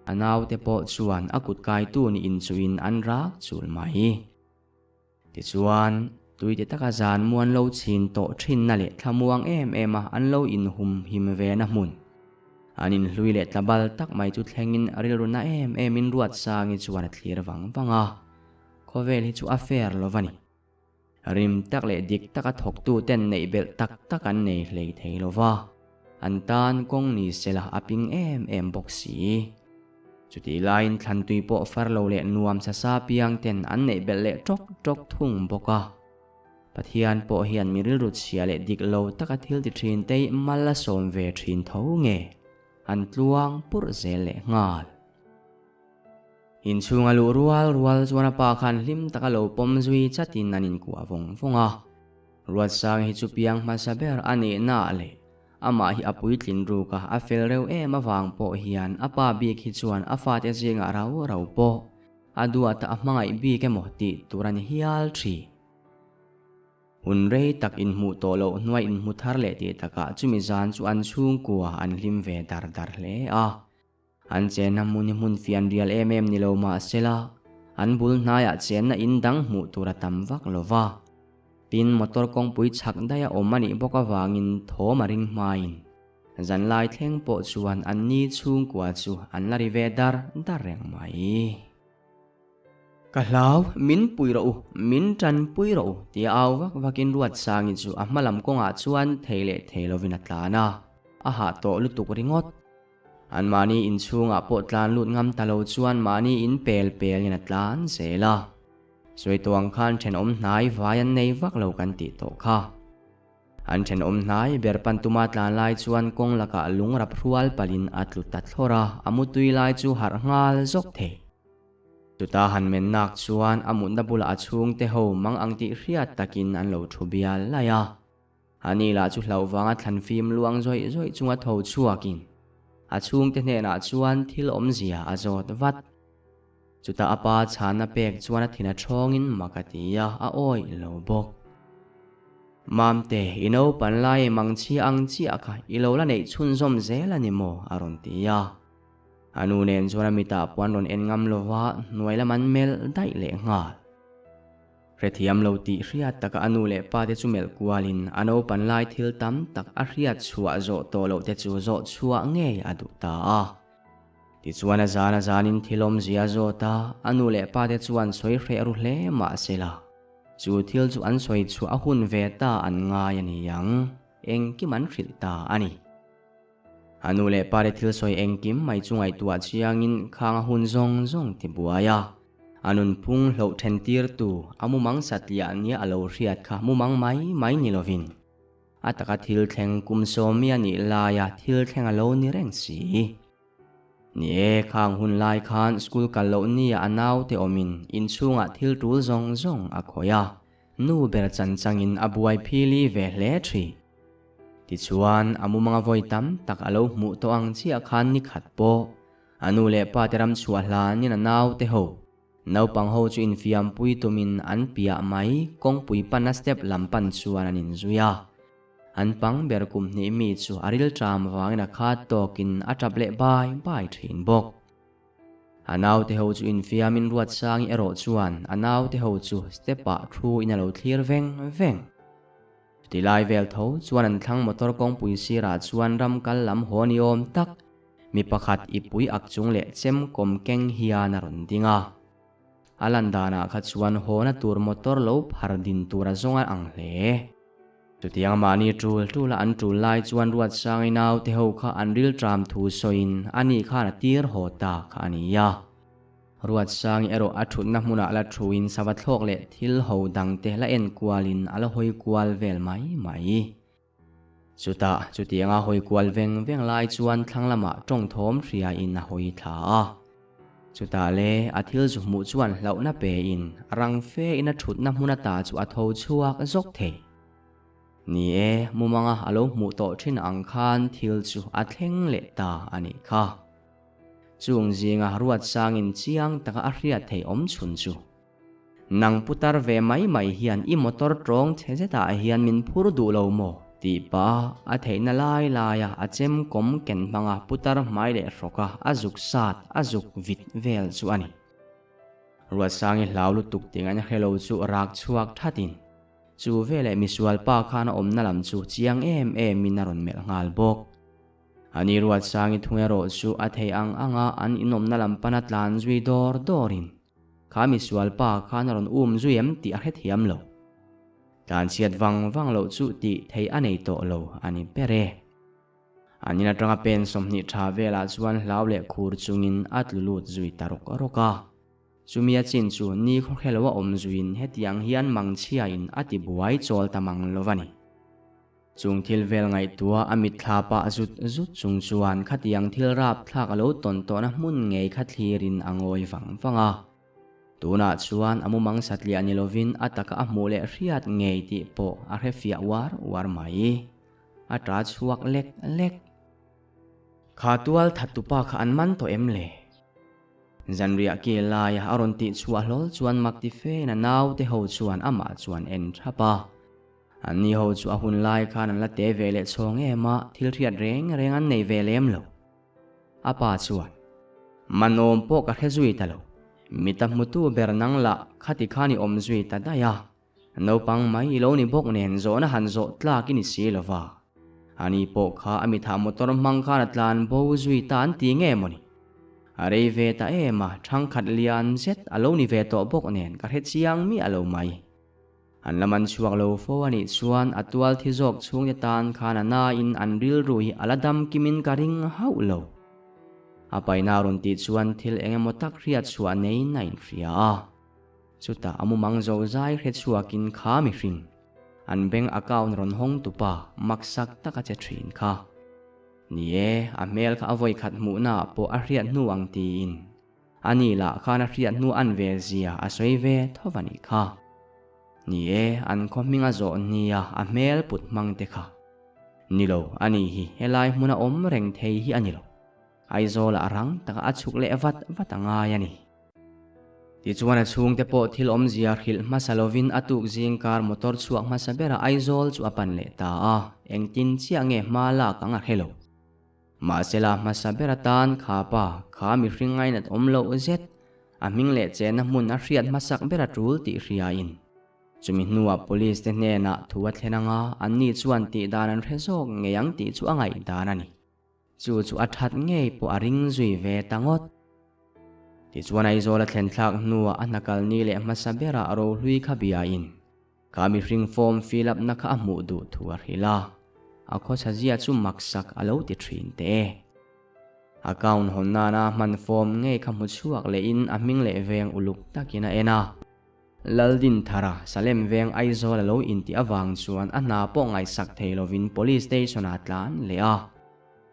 A naute pawh chuan a kut kaitu nih inchuhin an rak chul mai. Tichuan, tuite taka zan muan lo chhin tawh thinna leh thlamuang em em a an lo inhum him ve na hmun. An inhlui leh tlabal tak mai chu thlengin rilru na em emin Ruatsangi chuan a thlir vang vang a, khawvel hi chu a fair lo va ni. Rim tak leh dik taka thawktu ten neih belh tak tak an nei hlei thei lo va, an tan kawng ni sela a ping em em bawk si. Chutih laiin thlantui pawh far lo leh nuam sasa piang ten an neih belh leh tawk tawk thung bawk a. Pathian pawh hian mi rilru chhia leh dik lo taka thil ti thin te hi mal a sawm ve thin tho nge? An tluang purh zel leh nghal. Inchhunga luh rual rual chuan a pa khan hlim taka lo pawm zui chatin an inkuah vawng vawng a. Ruatsang hi chu piang hmasa ber a nihna leh amah hi a puitlin ruk a, a fel reuh em avang pawh hian a pa bik hi chuan a fate zingah rau rau pawh A duata a hmangaih bik emaw tih tur a ni hial thin. Hun rei tak inhmuh tawh loh hnuai inhmu thar leh tih takah chumi zan chu an chhungkua an hlim ve dar dar hle a. An chenna hmun hi hmun fian rial em em ni lo mah sela, an bul hnaiah chenna in dang hmuh tur a tam vak lo va. Tin, motor kawngpui chhak daih a awm a nih bawk avangin thawm a ring hmain Zanlai thleng pawh chuan an ni chhungkua chu an la ri ve dar dar reng mai. Ka hlau, min pui rawh u, min tanpui rawh u tia au vak vakin Ruatsangi chu a hma lam kawngah chuan thei leh thei lovin a tlan a, a hah tawh lutuk ringawt. Anmahni inchhungah pawh tlan lut ngam ta lo chuan mahni in pel pelin a tlan zel a. Sawi tawh ang khan thenawm hnai vai an nei vak lo kan tih tawh kha. An thenawm hnai ber pan tuma tlan lai chuan kawng lakah lung rap hrual palhin a tlu ta thlawr a, a mutui lai chu harh nghal zawk thei. Chuta han men nak chuan a mutna bulah a chhungte ho mang ang tih hriat takin an lo thu bial laih a. Ani lah chu hlauh vanga thlan fim luang zawih zawih chunga tho chhuakin a chhungte hnenah chuan thil awmzia a zawt vat. Chutah a pa chhana pek chuan a thin a thawngin mak a ti a, a awih lo bawk. Mamte, i naupan lai mang chhia ang chiah kha i lo la neih chhunzawm zel a ni maw? a rawn ti a. A nu nen chuan a mitah pawh an rawn en ngam lo va, hnuai lam an melh daih leh nghal. Hrethiam lo tih hriat taka a nu leh pa te chu melh kualin a naupan lai thil tam tak a hriat chhuah zawh tawh loh te chu zawh chhuah ngei a duh ta a. Tichuan a zan a zanin thil awmzia a zawt a, a nu leh pa te chuan sawi hreh ru hle mah se la, chu thil chu an sawi chhuah a hun ve ta an ngai a ni ang, engkim an hrilh ta a ni. A nu leh pa te thil sawi engkim mai chu ngaihtuah chiangin khang a hun zawng zawng ti buai a, a nunphung hloh then tirtu a mumang satliah nia a lo hriat kha mumang mai mai ni lovin. A taka thil thleng kum sawmi a nih laia thil thleng a lo ni reng si. Ni e, khang hun lai khan school kal loh nia a naute awmin inchhungah thil tul zawng zawng a khawih a, nu ber chan changin a buai phili ve hle thin. Tichuan, a mumanga vawi tam tak a lo hmuh tawh ang chiah khan ni khat pawh a nu leh pa te ram chhuah hlanin a naute ho, naupang ho chu infiampui tumin an piah mai kawngpui pana step lam pan chuan an inzui a. An pang ber kum hnih mi chu a rilṭam vangin a khat tawkin a ṭap leh bai bai ṭhin bawk. A naute ho chu infiamin Ruatsangi erawh chuan a naute ho chu step-ah thu in a lo thlir veng veng. Chuti lai vel tho chuan an thlang motor kawngpui sirah chuan ram kal lam haw ni awm tak mi pakhat i pui ak chung leh chem kawm keng hian a rawn ding a. A lan danah kha chuan hawna tur motor lo phar din tur a zawng a ang hle. Chutiang mahni tul tula an tul lai chuan Ruatsangi naute ho kha an rilṭam thu sawiin ani khan a tir haw ta kha a ni a. Ruatsangi erawh a thutna hmunah la thuin sava thlawk leh thil ho dangte la en kualin a la hawi kual vel mai mai. Chutah chutianga hawi kual veng veng lai chuan thlang lamah tawng thawm hriain a hawi thla a. Chutah le a thil zu hmuh chuan hlauhna pein rang fe in a thutna hmun ata chu a tho chhuak zawk thei. Ni e, mumanga a lo hmuh tawh thin ang khan thil chu a thleng leh ta a nih kha. Chung zinga Ruatsangin chiang taka a hriat theih awm chhun chu. Nang putar ve mai mai hian i motor tawng chhe zetah hian min phur duh lo maw? tih pah a theihna lai laia a chem kawm ken hmanga putar hmai leh hrawka a zuk sat a zuk vit vel chu a ni. Ruatsangi hlau lutuk ting an hre lo chu rak chhuak thatin chu veleh misual pa khan a awmna lam chu chiang em emin a rawn melh nghal bawk. Ani Ruatsangi thung erawh chu a thei ang anga an inawmna lam pana tlan zui dawr dawrin Kha misual pa khan a rawn um zui em tih a hrethiam lo. Tlanchhiat vang vang loh chu tih theih a nei tawh lo a ni ber e. An in atanga pen 20 tha velah chuan hlau leh khur chungin a tlu lut zui ta rawk rawk a. Chumi a chin chu ni khawkhelo a awm zuiin hetiang hian mangchhiain a ti buai chawl ta mang lo a ni. Chung thil vel ngaihtuah a mitthla pah zut zut chung chuan khatiang thil rapthlak a lo tawn tawhna hmun ngei kha thlirin a ngawi vang vang a. Tunah chuan a mumang satliah ni lovin a taka a hmuh leh hriat ngei tih pawh a hre fiah uar uar mai. A ṭa chhuak lek lek. Kha tual thattupa kha an man tawh em le? Zanriah ke laia a rawn tih chhuah hlawl chuan mak ti fein a naute ho chuan amah chuan en thap a. Anni ho chu a hun lai khan an la te ve leh chhawng em a, thil hriat reng reng an nei ve lem lo. A pa chuan, Manawm pawh ka hre zui ta lo. Mi ta hmutu ber nang lah khati khan i awm zui ta daih a. Naupang mai i lo ni bawk nen zawhna han zawh tlak i ni si lo va. Ani pawh kha a mithah motor hmang khan a tlan bo zui ta an ti nge mawni? A rei ve ta em a, thangkhat lian zet a lo ni ve tawh bawk nen ka hre chiang miah lo mai. An la man chhuak lo fo a nih chuan a tual thi zawk chhungte tan khan a nain an rilru hi a la dam kimin ka ring hauh lo. A paina rawn tih chuan thil eng emaw tak hriat chhuah neiin a inhria a. Chutah a mumang zo zai hre chhuakin kha mihring, an bank account rawn hawng tupa maksak taka che thin kha. Ni e, a hmel kha a vawikhat hmuhnaah pawh a hriat hnu ang tiin. Ani lah khan a hriat hnu an ve zia a sawi ve tho va nih kha. Ni e, an khaw hming a zawh nia a hmel put hmang te kha. Ni lo, ani hi helai hmuna awm reng thei hi a ni lo. Aizawl ah rang taka a chhuk leh vat vat a ngai a ni. Tichuan a chhungte pawh thil awmzia hrilh hmasa lovin a tuk zing kar motor chhuak hmasa bera Aizawl chu a pan leh ta a, engtin chiah nge hma lak ang a hre lo. Mahsela hmasa ber atan kha pa kha mihring ngainat awm loh zet, a hming leh chenna hmun a hriat hmasak ber a tul tih hriain. Chumi hnuah police te hnenah thu a thlen anga anni chuan tih dan an hre zawk ngei ang tih chu a ngaihdan a ni. Chu chu a that ngei pawh a ring zui ve ta ngawt. Tichuan Aizawl a thlen thlak hnuah a hnakal ni leh hmasa berah rohlui kha biain Kha mihring form fill up na kha a hmuh duh thu a hrilh a, a khawchha zia chu maksak a lo ti thin teh e. Account hawn nana hman form ngei kha hmu chhuak lehin a hming leh veng uluk takin a en a. Laldinthara Salem veng Aizawl a lo intih avang chuan a hna pawh ngaihsak thei lovin Police Station ah tlan leh a.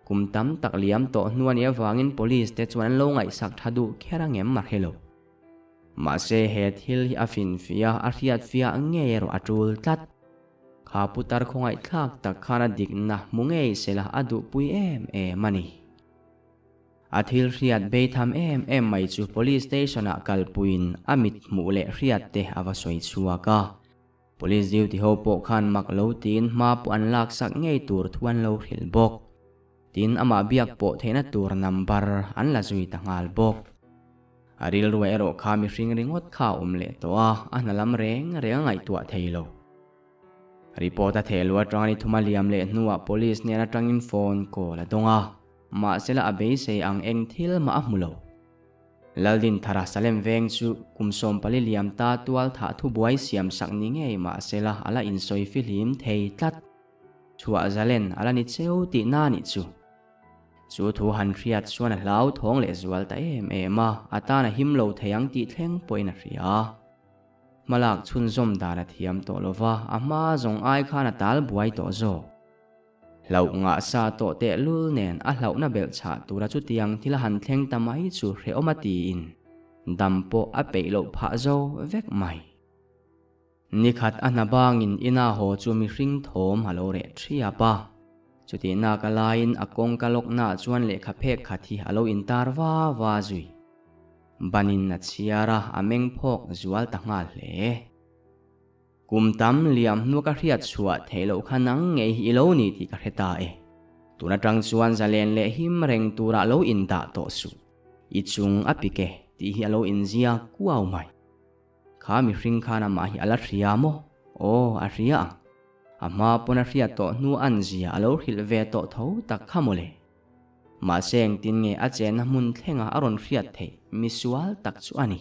Kum tam tak liam tawh hnu a nih avangin Police te chuan an lo ngaihsak tha duh kher ang em a hre lo. Mahse he thil hi a finfiah a, a hriatfiah ngei erawh a tul tlat. Kha putar khawngaihthlak tak khan a dikna hmu ngei sela a duhpui em em a ni. A thil hriat beitham em em mai chu Police Station ah kalpuiin a mit hmuh leh hriat te a va sawi chhuak a. Police duty ho pawh khan mak lo tiin hma pawh an laksak ngei tur thu an lo hrilh bawk. Tin, amah biak pawh theihna tur number an la zui ta nghal bawk. A rilru erawh kha mihring ringawt kha a awm leh tawh a, a hna lam reng reng a ngaihtuah thei lo. Report a theh luh atanga ni thuma liam leh hnuah police hnen atangin phone call a dawng a, mahsela a beisei ang eng thil mah a hmu lo. Laldinthara Salem veng chu kum 14 liam ta tual thah thubuai siam sak ni ngei mahsela a la insawi fihlim thei tlat. Chhuah zalen a la ni cheu tihna a nih chu. Chu thu han hriat chuan a hlauthawng leh zual ta em em a, a tan a him lo thei ang tih thleng pawhin a hria. Hmalak chhunzawm dan a thiam tawh lo va, a hma zawng ai khan a tal buai tawh zawk. Hlauh ngah sa tawh tehlul nen a hlauhna belh chhah tura chutiang thil a han thleng ta mai chu hrehawm a tiin dam pawh a peih loh phah zo vek mai. Nikhat a hna bangin ina haw chu mihring thawm a lo reh thiap a. Chutih nak a laiin a kawngka lawknaah chuan lehkha phek khat hi a lo intar va va zui. Banin a chhiar a, a meng phawk zual ta nghal hle. Kum tam liam hnu ka hriat chhuah theih loh kha nang ngei hi i lo ni tih ka hre ta e. Tun atang chuan zalen leh him reng turah lo indah tawh suh. I chung a pik e tih hi a lo inzia kuau mai. Kha mihring khan amah hi a la hria maw? Aw, a hria ang. A hma pawn a hriat tawh hnu an zia a lo hrilh ve tawh tho tak kha mawle. Mahse engtin nge a chenna hmun thlenga a rawn hriat theih misual tak chu a ni.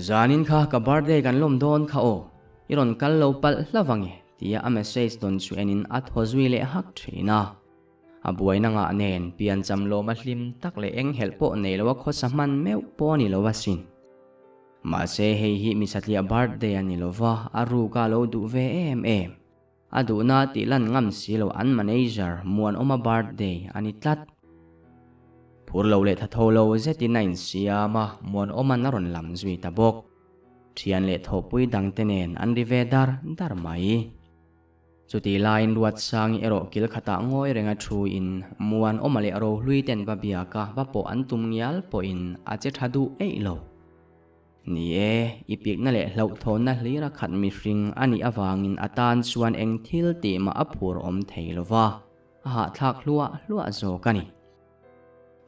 Zanin kha ka birthday kan lawm dawn kha aw, i rawn kal lo palh hlauh ange tia a message dawn chu enin a thaw zui leh hak thin a. A buaina ngah nen piancham lawm a hlim tak leh eng helh pawh nei lo a khawsa hman meuh pawh a ni lo asin. Mahse hei hi misatliah birthday a ni lo va, a ruka lo duh ve em em. A duhna tih lan ngam si lo an manager Muanawma birthday a ni tlat. Phur lo leh tha tho lo zetin a insiam a, Muanawma'n a rawn lam zui ta bawk. Thian leh thawhpui dangte nen an ri ve dar dar mai. Chutih laiin Ruatsangi erawh kil khatah ngawi renga thuin Muanawma leh Rohlui ten va biaka va pawh an tum ngial pawhin a che tha duh eih lo. Ni e, i pikna leh hlauhthawnna hlira khat mihring a nih avangin a tan chuan eng thil tih mah a phur awm thei lo va, a hahthlak hluah hluah zawk a ni.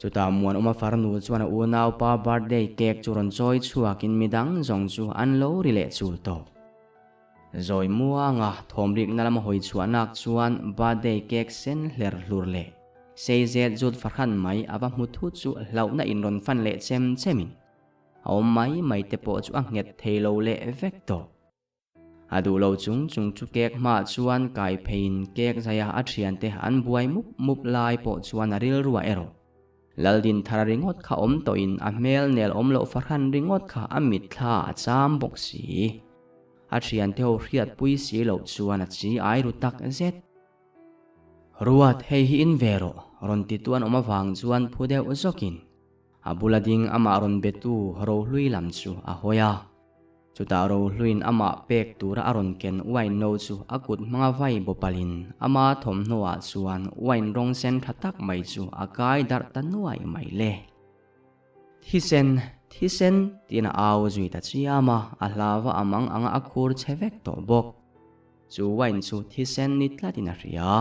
Chutah Muanawma farnu chuan a unaupa birthday cake chu rawn chawi chhuakin midang zawng chu an lo ri leh chul tawh. Zawi muanga thawmrikna lama hawi chhuahnak chuan birthday cake sen hler hlur leh sei zet zut fahran mai a va hmu thut chu hlauhna in rawn fan leh chem chemin a awm mai mai te pawh chu a nghet thei lo leh vek tawh. A duh lo chung chung chu cake hmaah chuan kai pheiin cake zaia a thiante an buai mup mup lai pawh chuan a rilruah erawh Laldinthara ringawt kha awm tawhin a hmel nel awm loh fahran ringawt kha a mitthla a cham bawk si. A thiante ho hriatpui si loh chuan a chi ai ru tak zet. Ruat, hei hi in ve rawh, rawn ti tu an awm avang chuan phu deuh zawkin a bula ding amah rawn betu Rohlui lam chu a hawi a. Chutah Rohluiin amah pek tura a rawn ken wine no chu a kut hmanga vai bawpalin ama thawmhnaw ah chuan wine rawng sen tha tak mai chu a kai darh ta nuai mai le. Thisen, thisen tiin a au zui ta chiam a, a hlava a mang anga a khur che vek tawh bawk. Chu wine chu thisen ni tlatin a hria.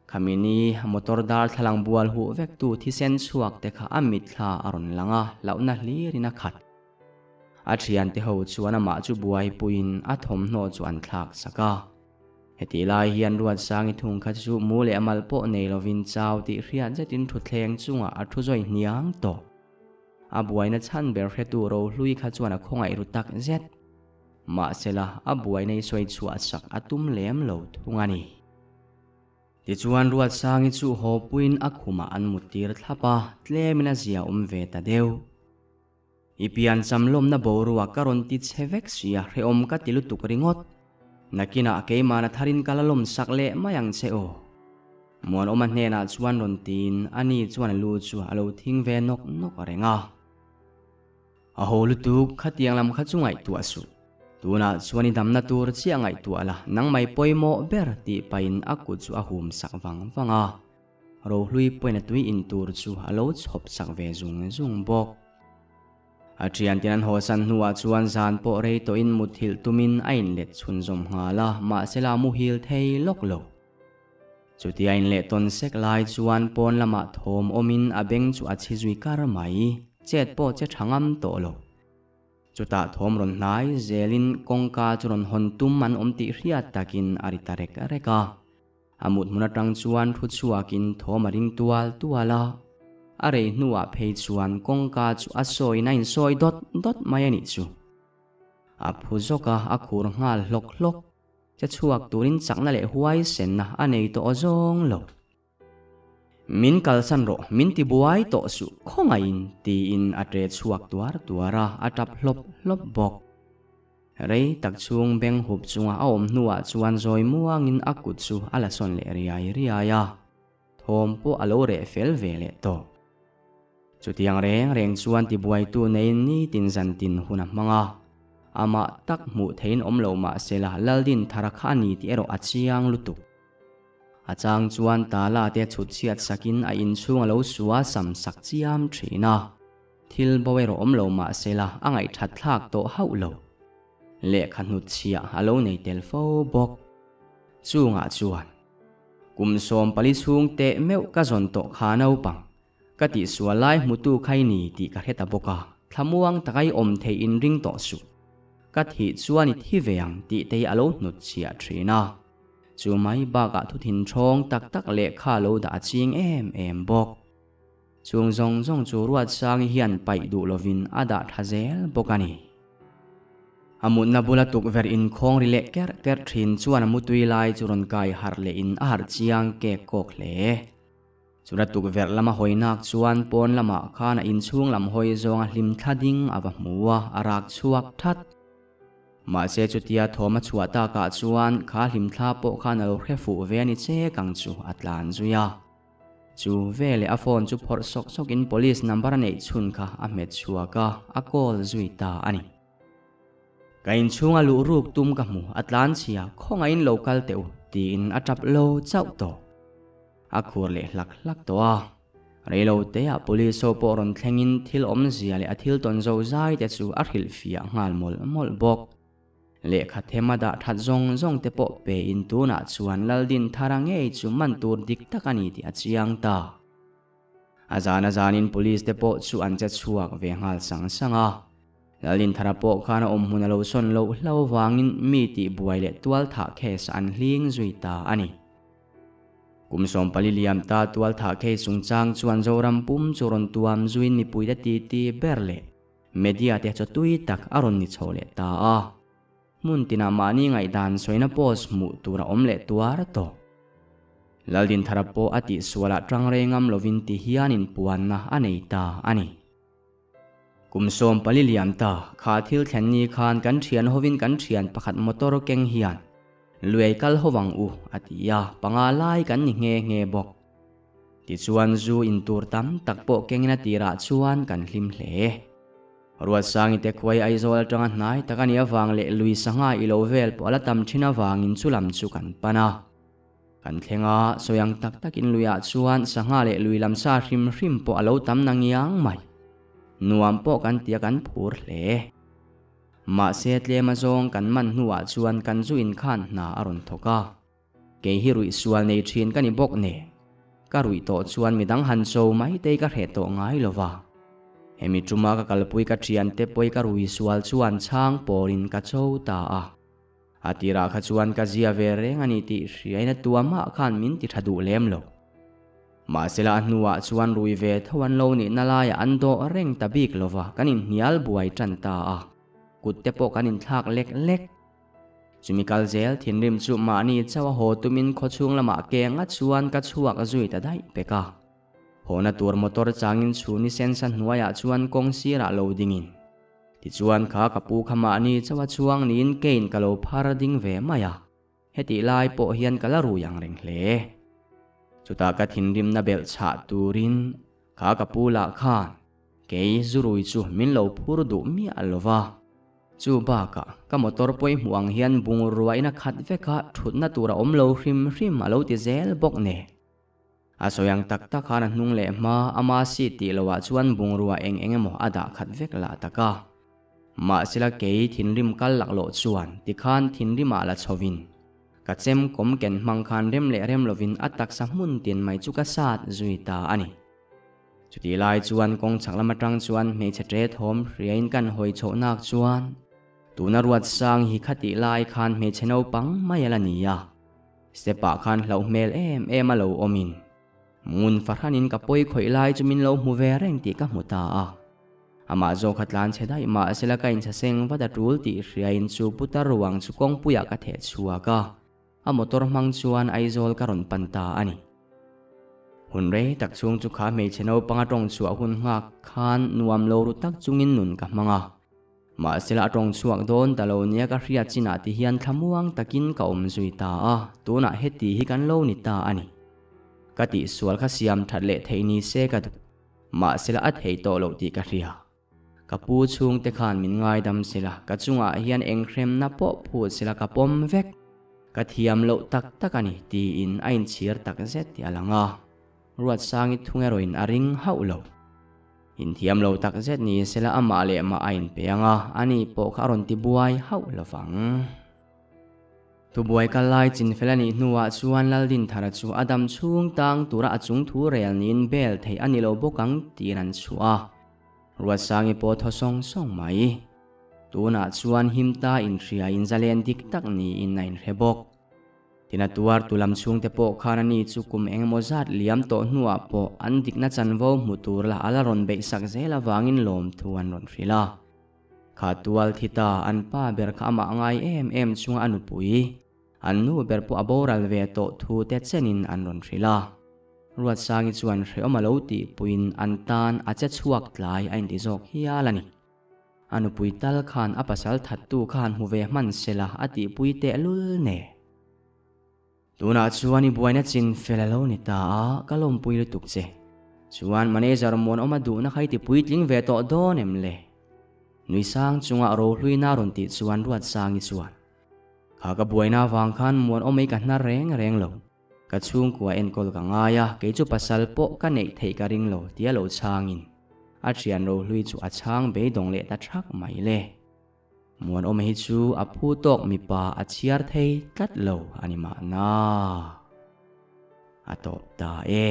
Khamini motor darthlalang bual huh vek tu thisen chhuak te kha a mitthla a rawn lang a, hlauhna hlirin a khat. A thiante ho chuan amah chu buaipuiin a thawmhnaw chu an thlak sak a. Hetih lai hian Ruatsangi thung kha chu mu leh mal pawh nei lovin chau tih hriat zetin thutthleng chungah a thu zawi hniang tawh. A buaina chhan ber hretu Rohlui kha chuan a khawngaih ru tak zet. Mahsela a buaina i sawi chhuah sak a tum lem lo thung a ni. Tichuan Ruatsangi chu haw puiin a khumah an muttir thlap a, tlemin a zia awm ve ta deuh. I piancham lawmna boruak ka rawn ti che vek sia, hrehawm ka ti lutuk ringawt. Nakinah keimahna tharin ka la lawm sak leh mai ang che aw. Muanawma hnenah chuan rawn tiin ani chuan a lu chu a lo thing ve nawk nawk reng a. A haw lutuk, khatiang lam kha chu ngaihtuah suh. Tunah chuan i damna tur chiah ngaihtuah la, nangmai pawimawh ber tih pahin a kut chu a hum sak vang vang a. Rohlui pawhin a tui in tur chu a lo chhawp sak ve zung zung bawk. A thianten an hawsan hnuah chuan zan pawh rei tawhin muthilh tumin a inlet chhunzawm nghal a, mahsela a muhil thei lawk lo. Chutia inleh tawn sek lai chuan pawn lamah thawm awmin a beng chu a chhi zui kar mai, chet pawh che tha ngam tawh lo. Chutah thawm rawn hnai zelin kawngka chu rawn hawn tum an awm tih hriat takin a ri ta rek rek a. A mut hmun atang chuan thu chhuakin thawm a ring tual tual a, a rei hnuah phei chuan kawngka chu a sawiin a insawi dawt dawt mai a nih chu. A phu zawk a, a khur nghal hlawk hlawk. Che chhuak turin chakna leh huaisenna a nei tawh zawng lo. Min kalsan rawh, min ti buai tawh suh khawngaihin tiin a ṭe chhuak tuar tuar a, a ṭap hlawp hlawp bawk. Rei tak chhung beng hup chunga a awm hnuah chuan zawi muangin a kut chu a la sawn leh riai riai a, thawm pawh a lo reh fel ve leh tawh. Chutiang reng reng chuan tibuaitu neiin nitin zantin hun a hmang a, amah tak hmuh theihin awm lo mah sela Laldin thara kha a ni tih erawh a chiang lutuk. A chang chuan tala te chhut chhiat sakin a inchhung a lo sua sam sak chiam thin a. Thil bo erawh awm lo mah sela a ngaihthat thlak tawh hauh lo. Lehkha hnut chhiah a lo nei tel fo bawk. Chungah chuan, Kum 14 chhung teh meuh ka zawn tawh kha naupang, ka tihsual lai hmutu kha i ni tih ka hre ta bawk a, thlamuang taka i awm theih in ring tawh suh. Ka thih chuan i thi ve ang tih te hi a lo hnut chhiah thin a. Chu mai bakah thuthin ṭhawng tak tak lehkha a lo dah a ching em em bawk. Chung zawng zawng chu Ruatsangi hian paih duh lovin a dah tha zel bawk a ni. A mutna bula tukverh inkhawng ri leh kerh kerh thin chuan a mutui lai chu rawn kai harh lehin a harh chiang kek kawk hle. Chuna tukverh lama hawi nak chuan pawn lamah khan a inchhung lam hawi zawnga hlim thla ding a va hmu a, a rak chhuak that. Mahse chutia thawm a chhuah takah chuan kha hlim thla pawh khan a lo hre fuh ve a ni chek ang chu a tlan zui a. Chu veleh a phone chu phawrh sawk sawkin police number a neih chhun kha a hmet chhuak a, a call zui ta a ni. Ka inchhunga luh ruk tum ka hmu, a tlan chhia, khawngaihin lo kal teh u, tiin a tap lo chauh tawh. A khur leh hlak hlak tawh a. Reilo teah police ho pawh rawn thlengin thil awmzia leh a thil tawn zo zai te chu a hrilhfiah nghal mawlh mawlh bawk. Lehkha them a dah that zawng zawng te pawh pe in tunah chuan Laldin thara ngei chu man tur dik tak a ni tih a chiang ta. A zan a zanin police te pawh chu an che chhuak ve nghal sang sang a. Laldin thara pawh khan a awm hmun a lo sawn loh hlo vangin mi tih buai leh tual thah case an hling zui ta a ni. Kum 14 liam ta tual thah case chungchang chuan Zoram pum chu rawn tuam zuiin mipuite titi ber leh Media te chu tui tak a rawn ni chho leh ta a, hmun tinah mahni ngaihdan sawina post hmuh tur a awm leh tuar tawh. Laldinthara pawh a tihsualah tang rei ngam lovin ti hianin puanna a nei ta a ni. Kum 14 liam ta, kha thil thlen ni khan kan thian hovin kan thian pakhat motor keng hian luai kal ho vang u a ti a, panga lai kan ni nghe nghe bawk. Tichuan zu in tur tam tak pawh kengin a tirah chuan kan hlim hle. Ruatsangi te khuai Aizawl atanga hnai tak a nih avang leh lui sangha i lo vel pawh a la tam thin avangin chu lam chu kan pan a. Kan thleng a, sawi ang tak takin luiah chuan sangha leh lui lam sa hrim hrim pawh a lo tam na ngiang mai. Nuam pawh kan tia kan phur hle. Mahse tlem azawng kan man hnuah chuan kan zu inkhan hna a rawn thawk a. Kei hi ruih sual nei thin ka ni bawk nen, ka ruih tawh chuan midang han cho mai te ka hreh tawh ngai lo va. Hemi tuma ka kalpui ka thiante pawi ka rui sual chuan chhang pawrin ka cho ta a. A tirah kha chuan ka zia ve reng a ni tih hriain a tuamah khan min ti tha duh lem lo. Mahsela a hnuah chuan rui ve tho an lo nihna laiah an dawh reng ta bik lo va, kan inhnial buai tan ta a. Kut te pawh kan inthlak lek lek. Chumi kal zel thinrim chu mahni chauh a haw tumin khawchhung lamah ke nga chuan ka chhuak zui ta daih pek a. Hawna tur motor changin chhuni sensa hnuaiah chuan kawng sirah lo dingin. Tichuan kha ka pu kha mahni chauha chuang niin kein ka lo phar ding ve mai a, hetih lai pawh hian ka la rui ang reng hle. Chutah ka thinrimna belh chhah turin kha ka pu lah khan kei zurui chu min lo phur duh miah lo va. Chu bakah ka motor pawih hmuh ang hian bungrua in a khat vek a, thutna tur a awm lo hrim hrim a lo ti zel bawk nen. A sawi ang tak tak khan a hnung leh hma ama seat tih loh ah chuan bungrua eng eng emaw a dah khat vek lah tak a. Mahsela kei thinrim kal laklawh chuan tikhan thinrim ah la chhovin ka chem kawm ken hmang khan rem leh rem lovin a taksa hmun tin mai chu ka sat zui ta a ni. Chutih lai chuan kawng chhak lam atang chuan hmeichhe ṭe thawm hriain kan hawi chhoh nak chuan tuna ruat sang hi khatih lai khan hmeichhe naupang mai a la ni a. Step ah khan hlauh hmel em em a lo awm in ngun fahran in ka pawi khawih lai chu min lo hmu ve reng tih ka hmu ta a. Amah zawk kha tlan chhe daih mah sela ka inchhaseng vat a tul tih hria in chu putar ruang chu kawngpui ah ka theh chhuak a, a motor hmang chuan Aizawl ka rawn pan ta a ni. Hun rei tak chhung chu kha hmeichhe naupang a tawng chhuah hun nghak khan nuam lo ru tak chungin nun ka hmang a. Mahsela a tawng chhuak dawn ta lo nia ka hriat chinah ti hian thlamuang takin ka awm zui ta a, tunah heti hi kan lo ni ta a ni. Ka tihsual kha siam that leh theih ni se ka duh. Mahsela a thei tawh loh tih ka hria. Ka pu chhungte khan min ngaidam sela, ka chungah hian enghremna pawh phut sela ka pawm vek. Ka thiam loh tak tak a ni tiin a inchhir tak zet tih a lang a. Ruatsangi thung erawhin a ring hauh lo. Inthiam lo tak zet ni sela amah leh mah a inpe ang a, ani pawh kha a rawn ti buai hauh lo vang. Thubuai kal lai chinfel a nih hnuah chuan Laldinthara chu a dam chhung tang tura a chung thu rel niin bel theih a ni lo bawk ang tiin an chhuah a. Ruatsangi pawh thaw sawng sawng mai. Tunah chuan himta inhria in zalen dik tak niin a inhre bawk. Tin a tuar tu lam chhungte pawh khan ani chu kum engemaw zat liam tawh hnuah pawh an dikna chanvo hmu tur lah a la rawn beihsak zel avangin lawmthu an rawn hrilh a. Kha tual thi ta an pa ber kha amah ngai em em chunga a nupui, an nu ber pawh a boral ve tawh thu te chenin an rawn hrilh a. Ruatsangi chuan hrehawm a lo tihpuiin an tan a che chhuak tlai a inti zawk hial a ni. A nupui tal khan a pasal thattu khan hmu ve hman sela a tihpui tehlul ne. Tunah chuan i buaina chin fel a lo ni ta a, ka lawmpui lutuk che. Chuan manager muanawma duhna kha i ti puitling ve tawh dawn em le? Nui sang chunga rohluina rawn tih chuan Ruatsangi chuan, Kha ka buaina avang khan muanawm ei ka hnar reng reng lo. Ka chhungkua enkawl ka ngai a, kei chu pasal pawh ka neih theih ka ring lo tia lo chhangin a thian rohlui chu a chhang beidawng leh ta thak mai le. Muanawma hi chu a phu tawk mipa a chhiar thei tlat lo a ni mahna. A tawp ta e.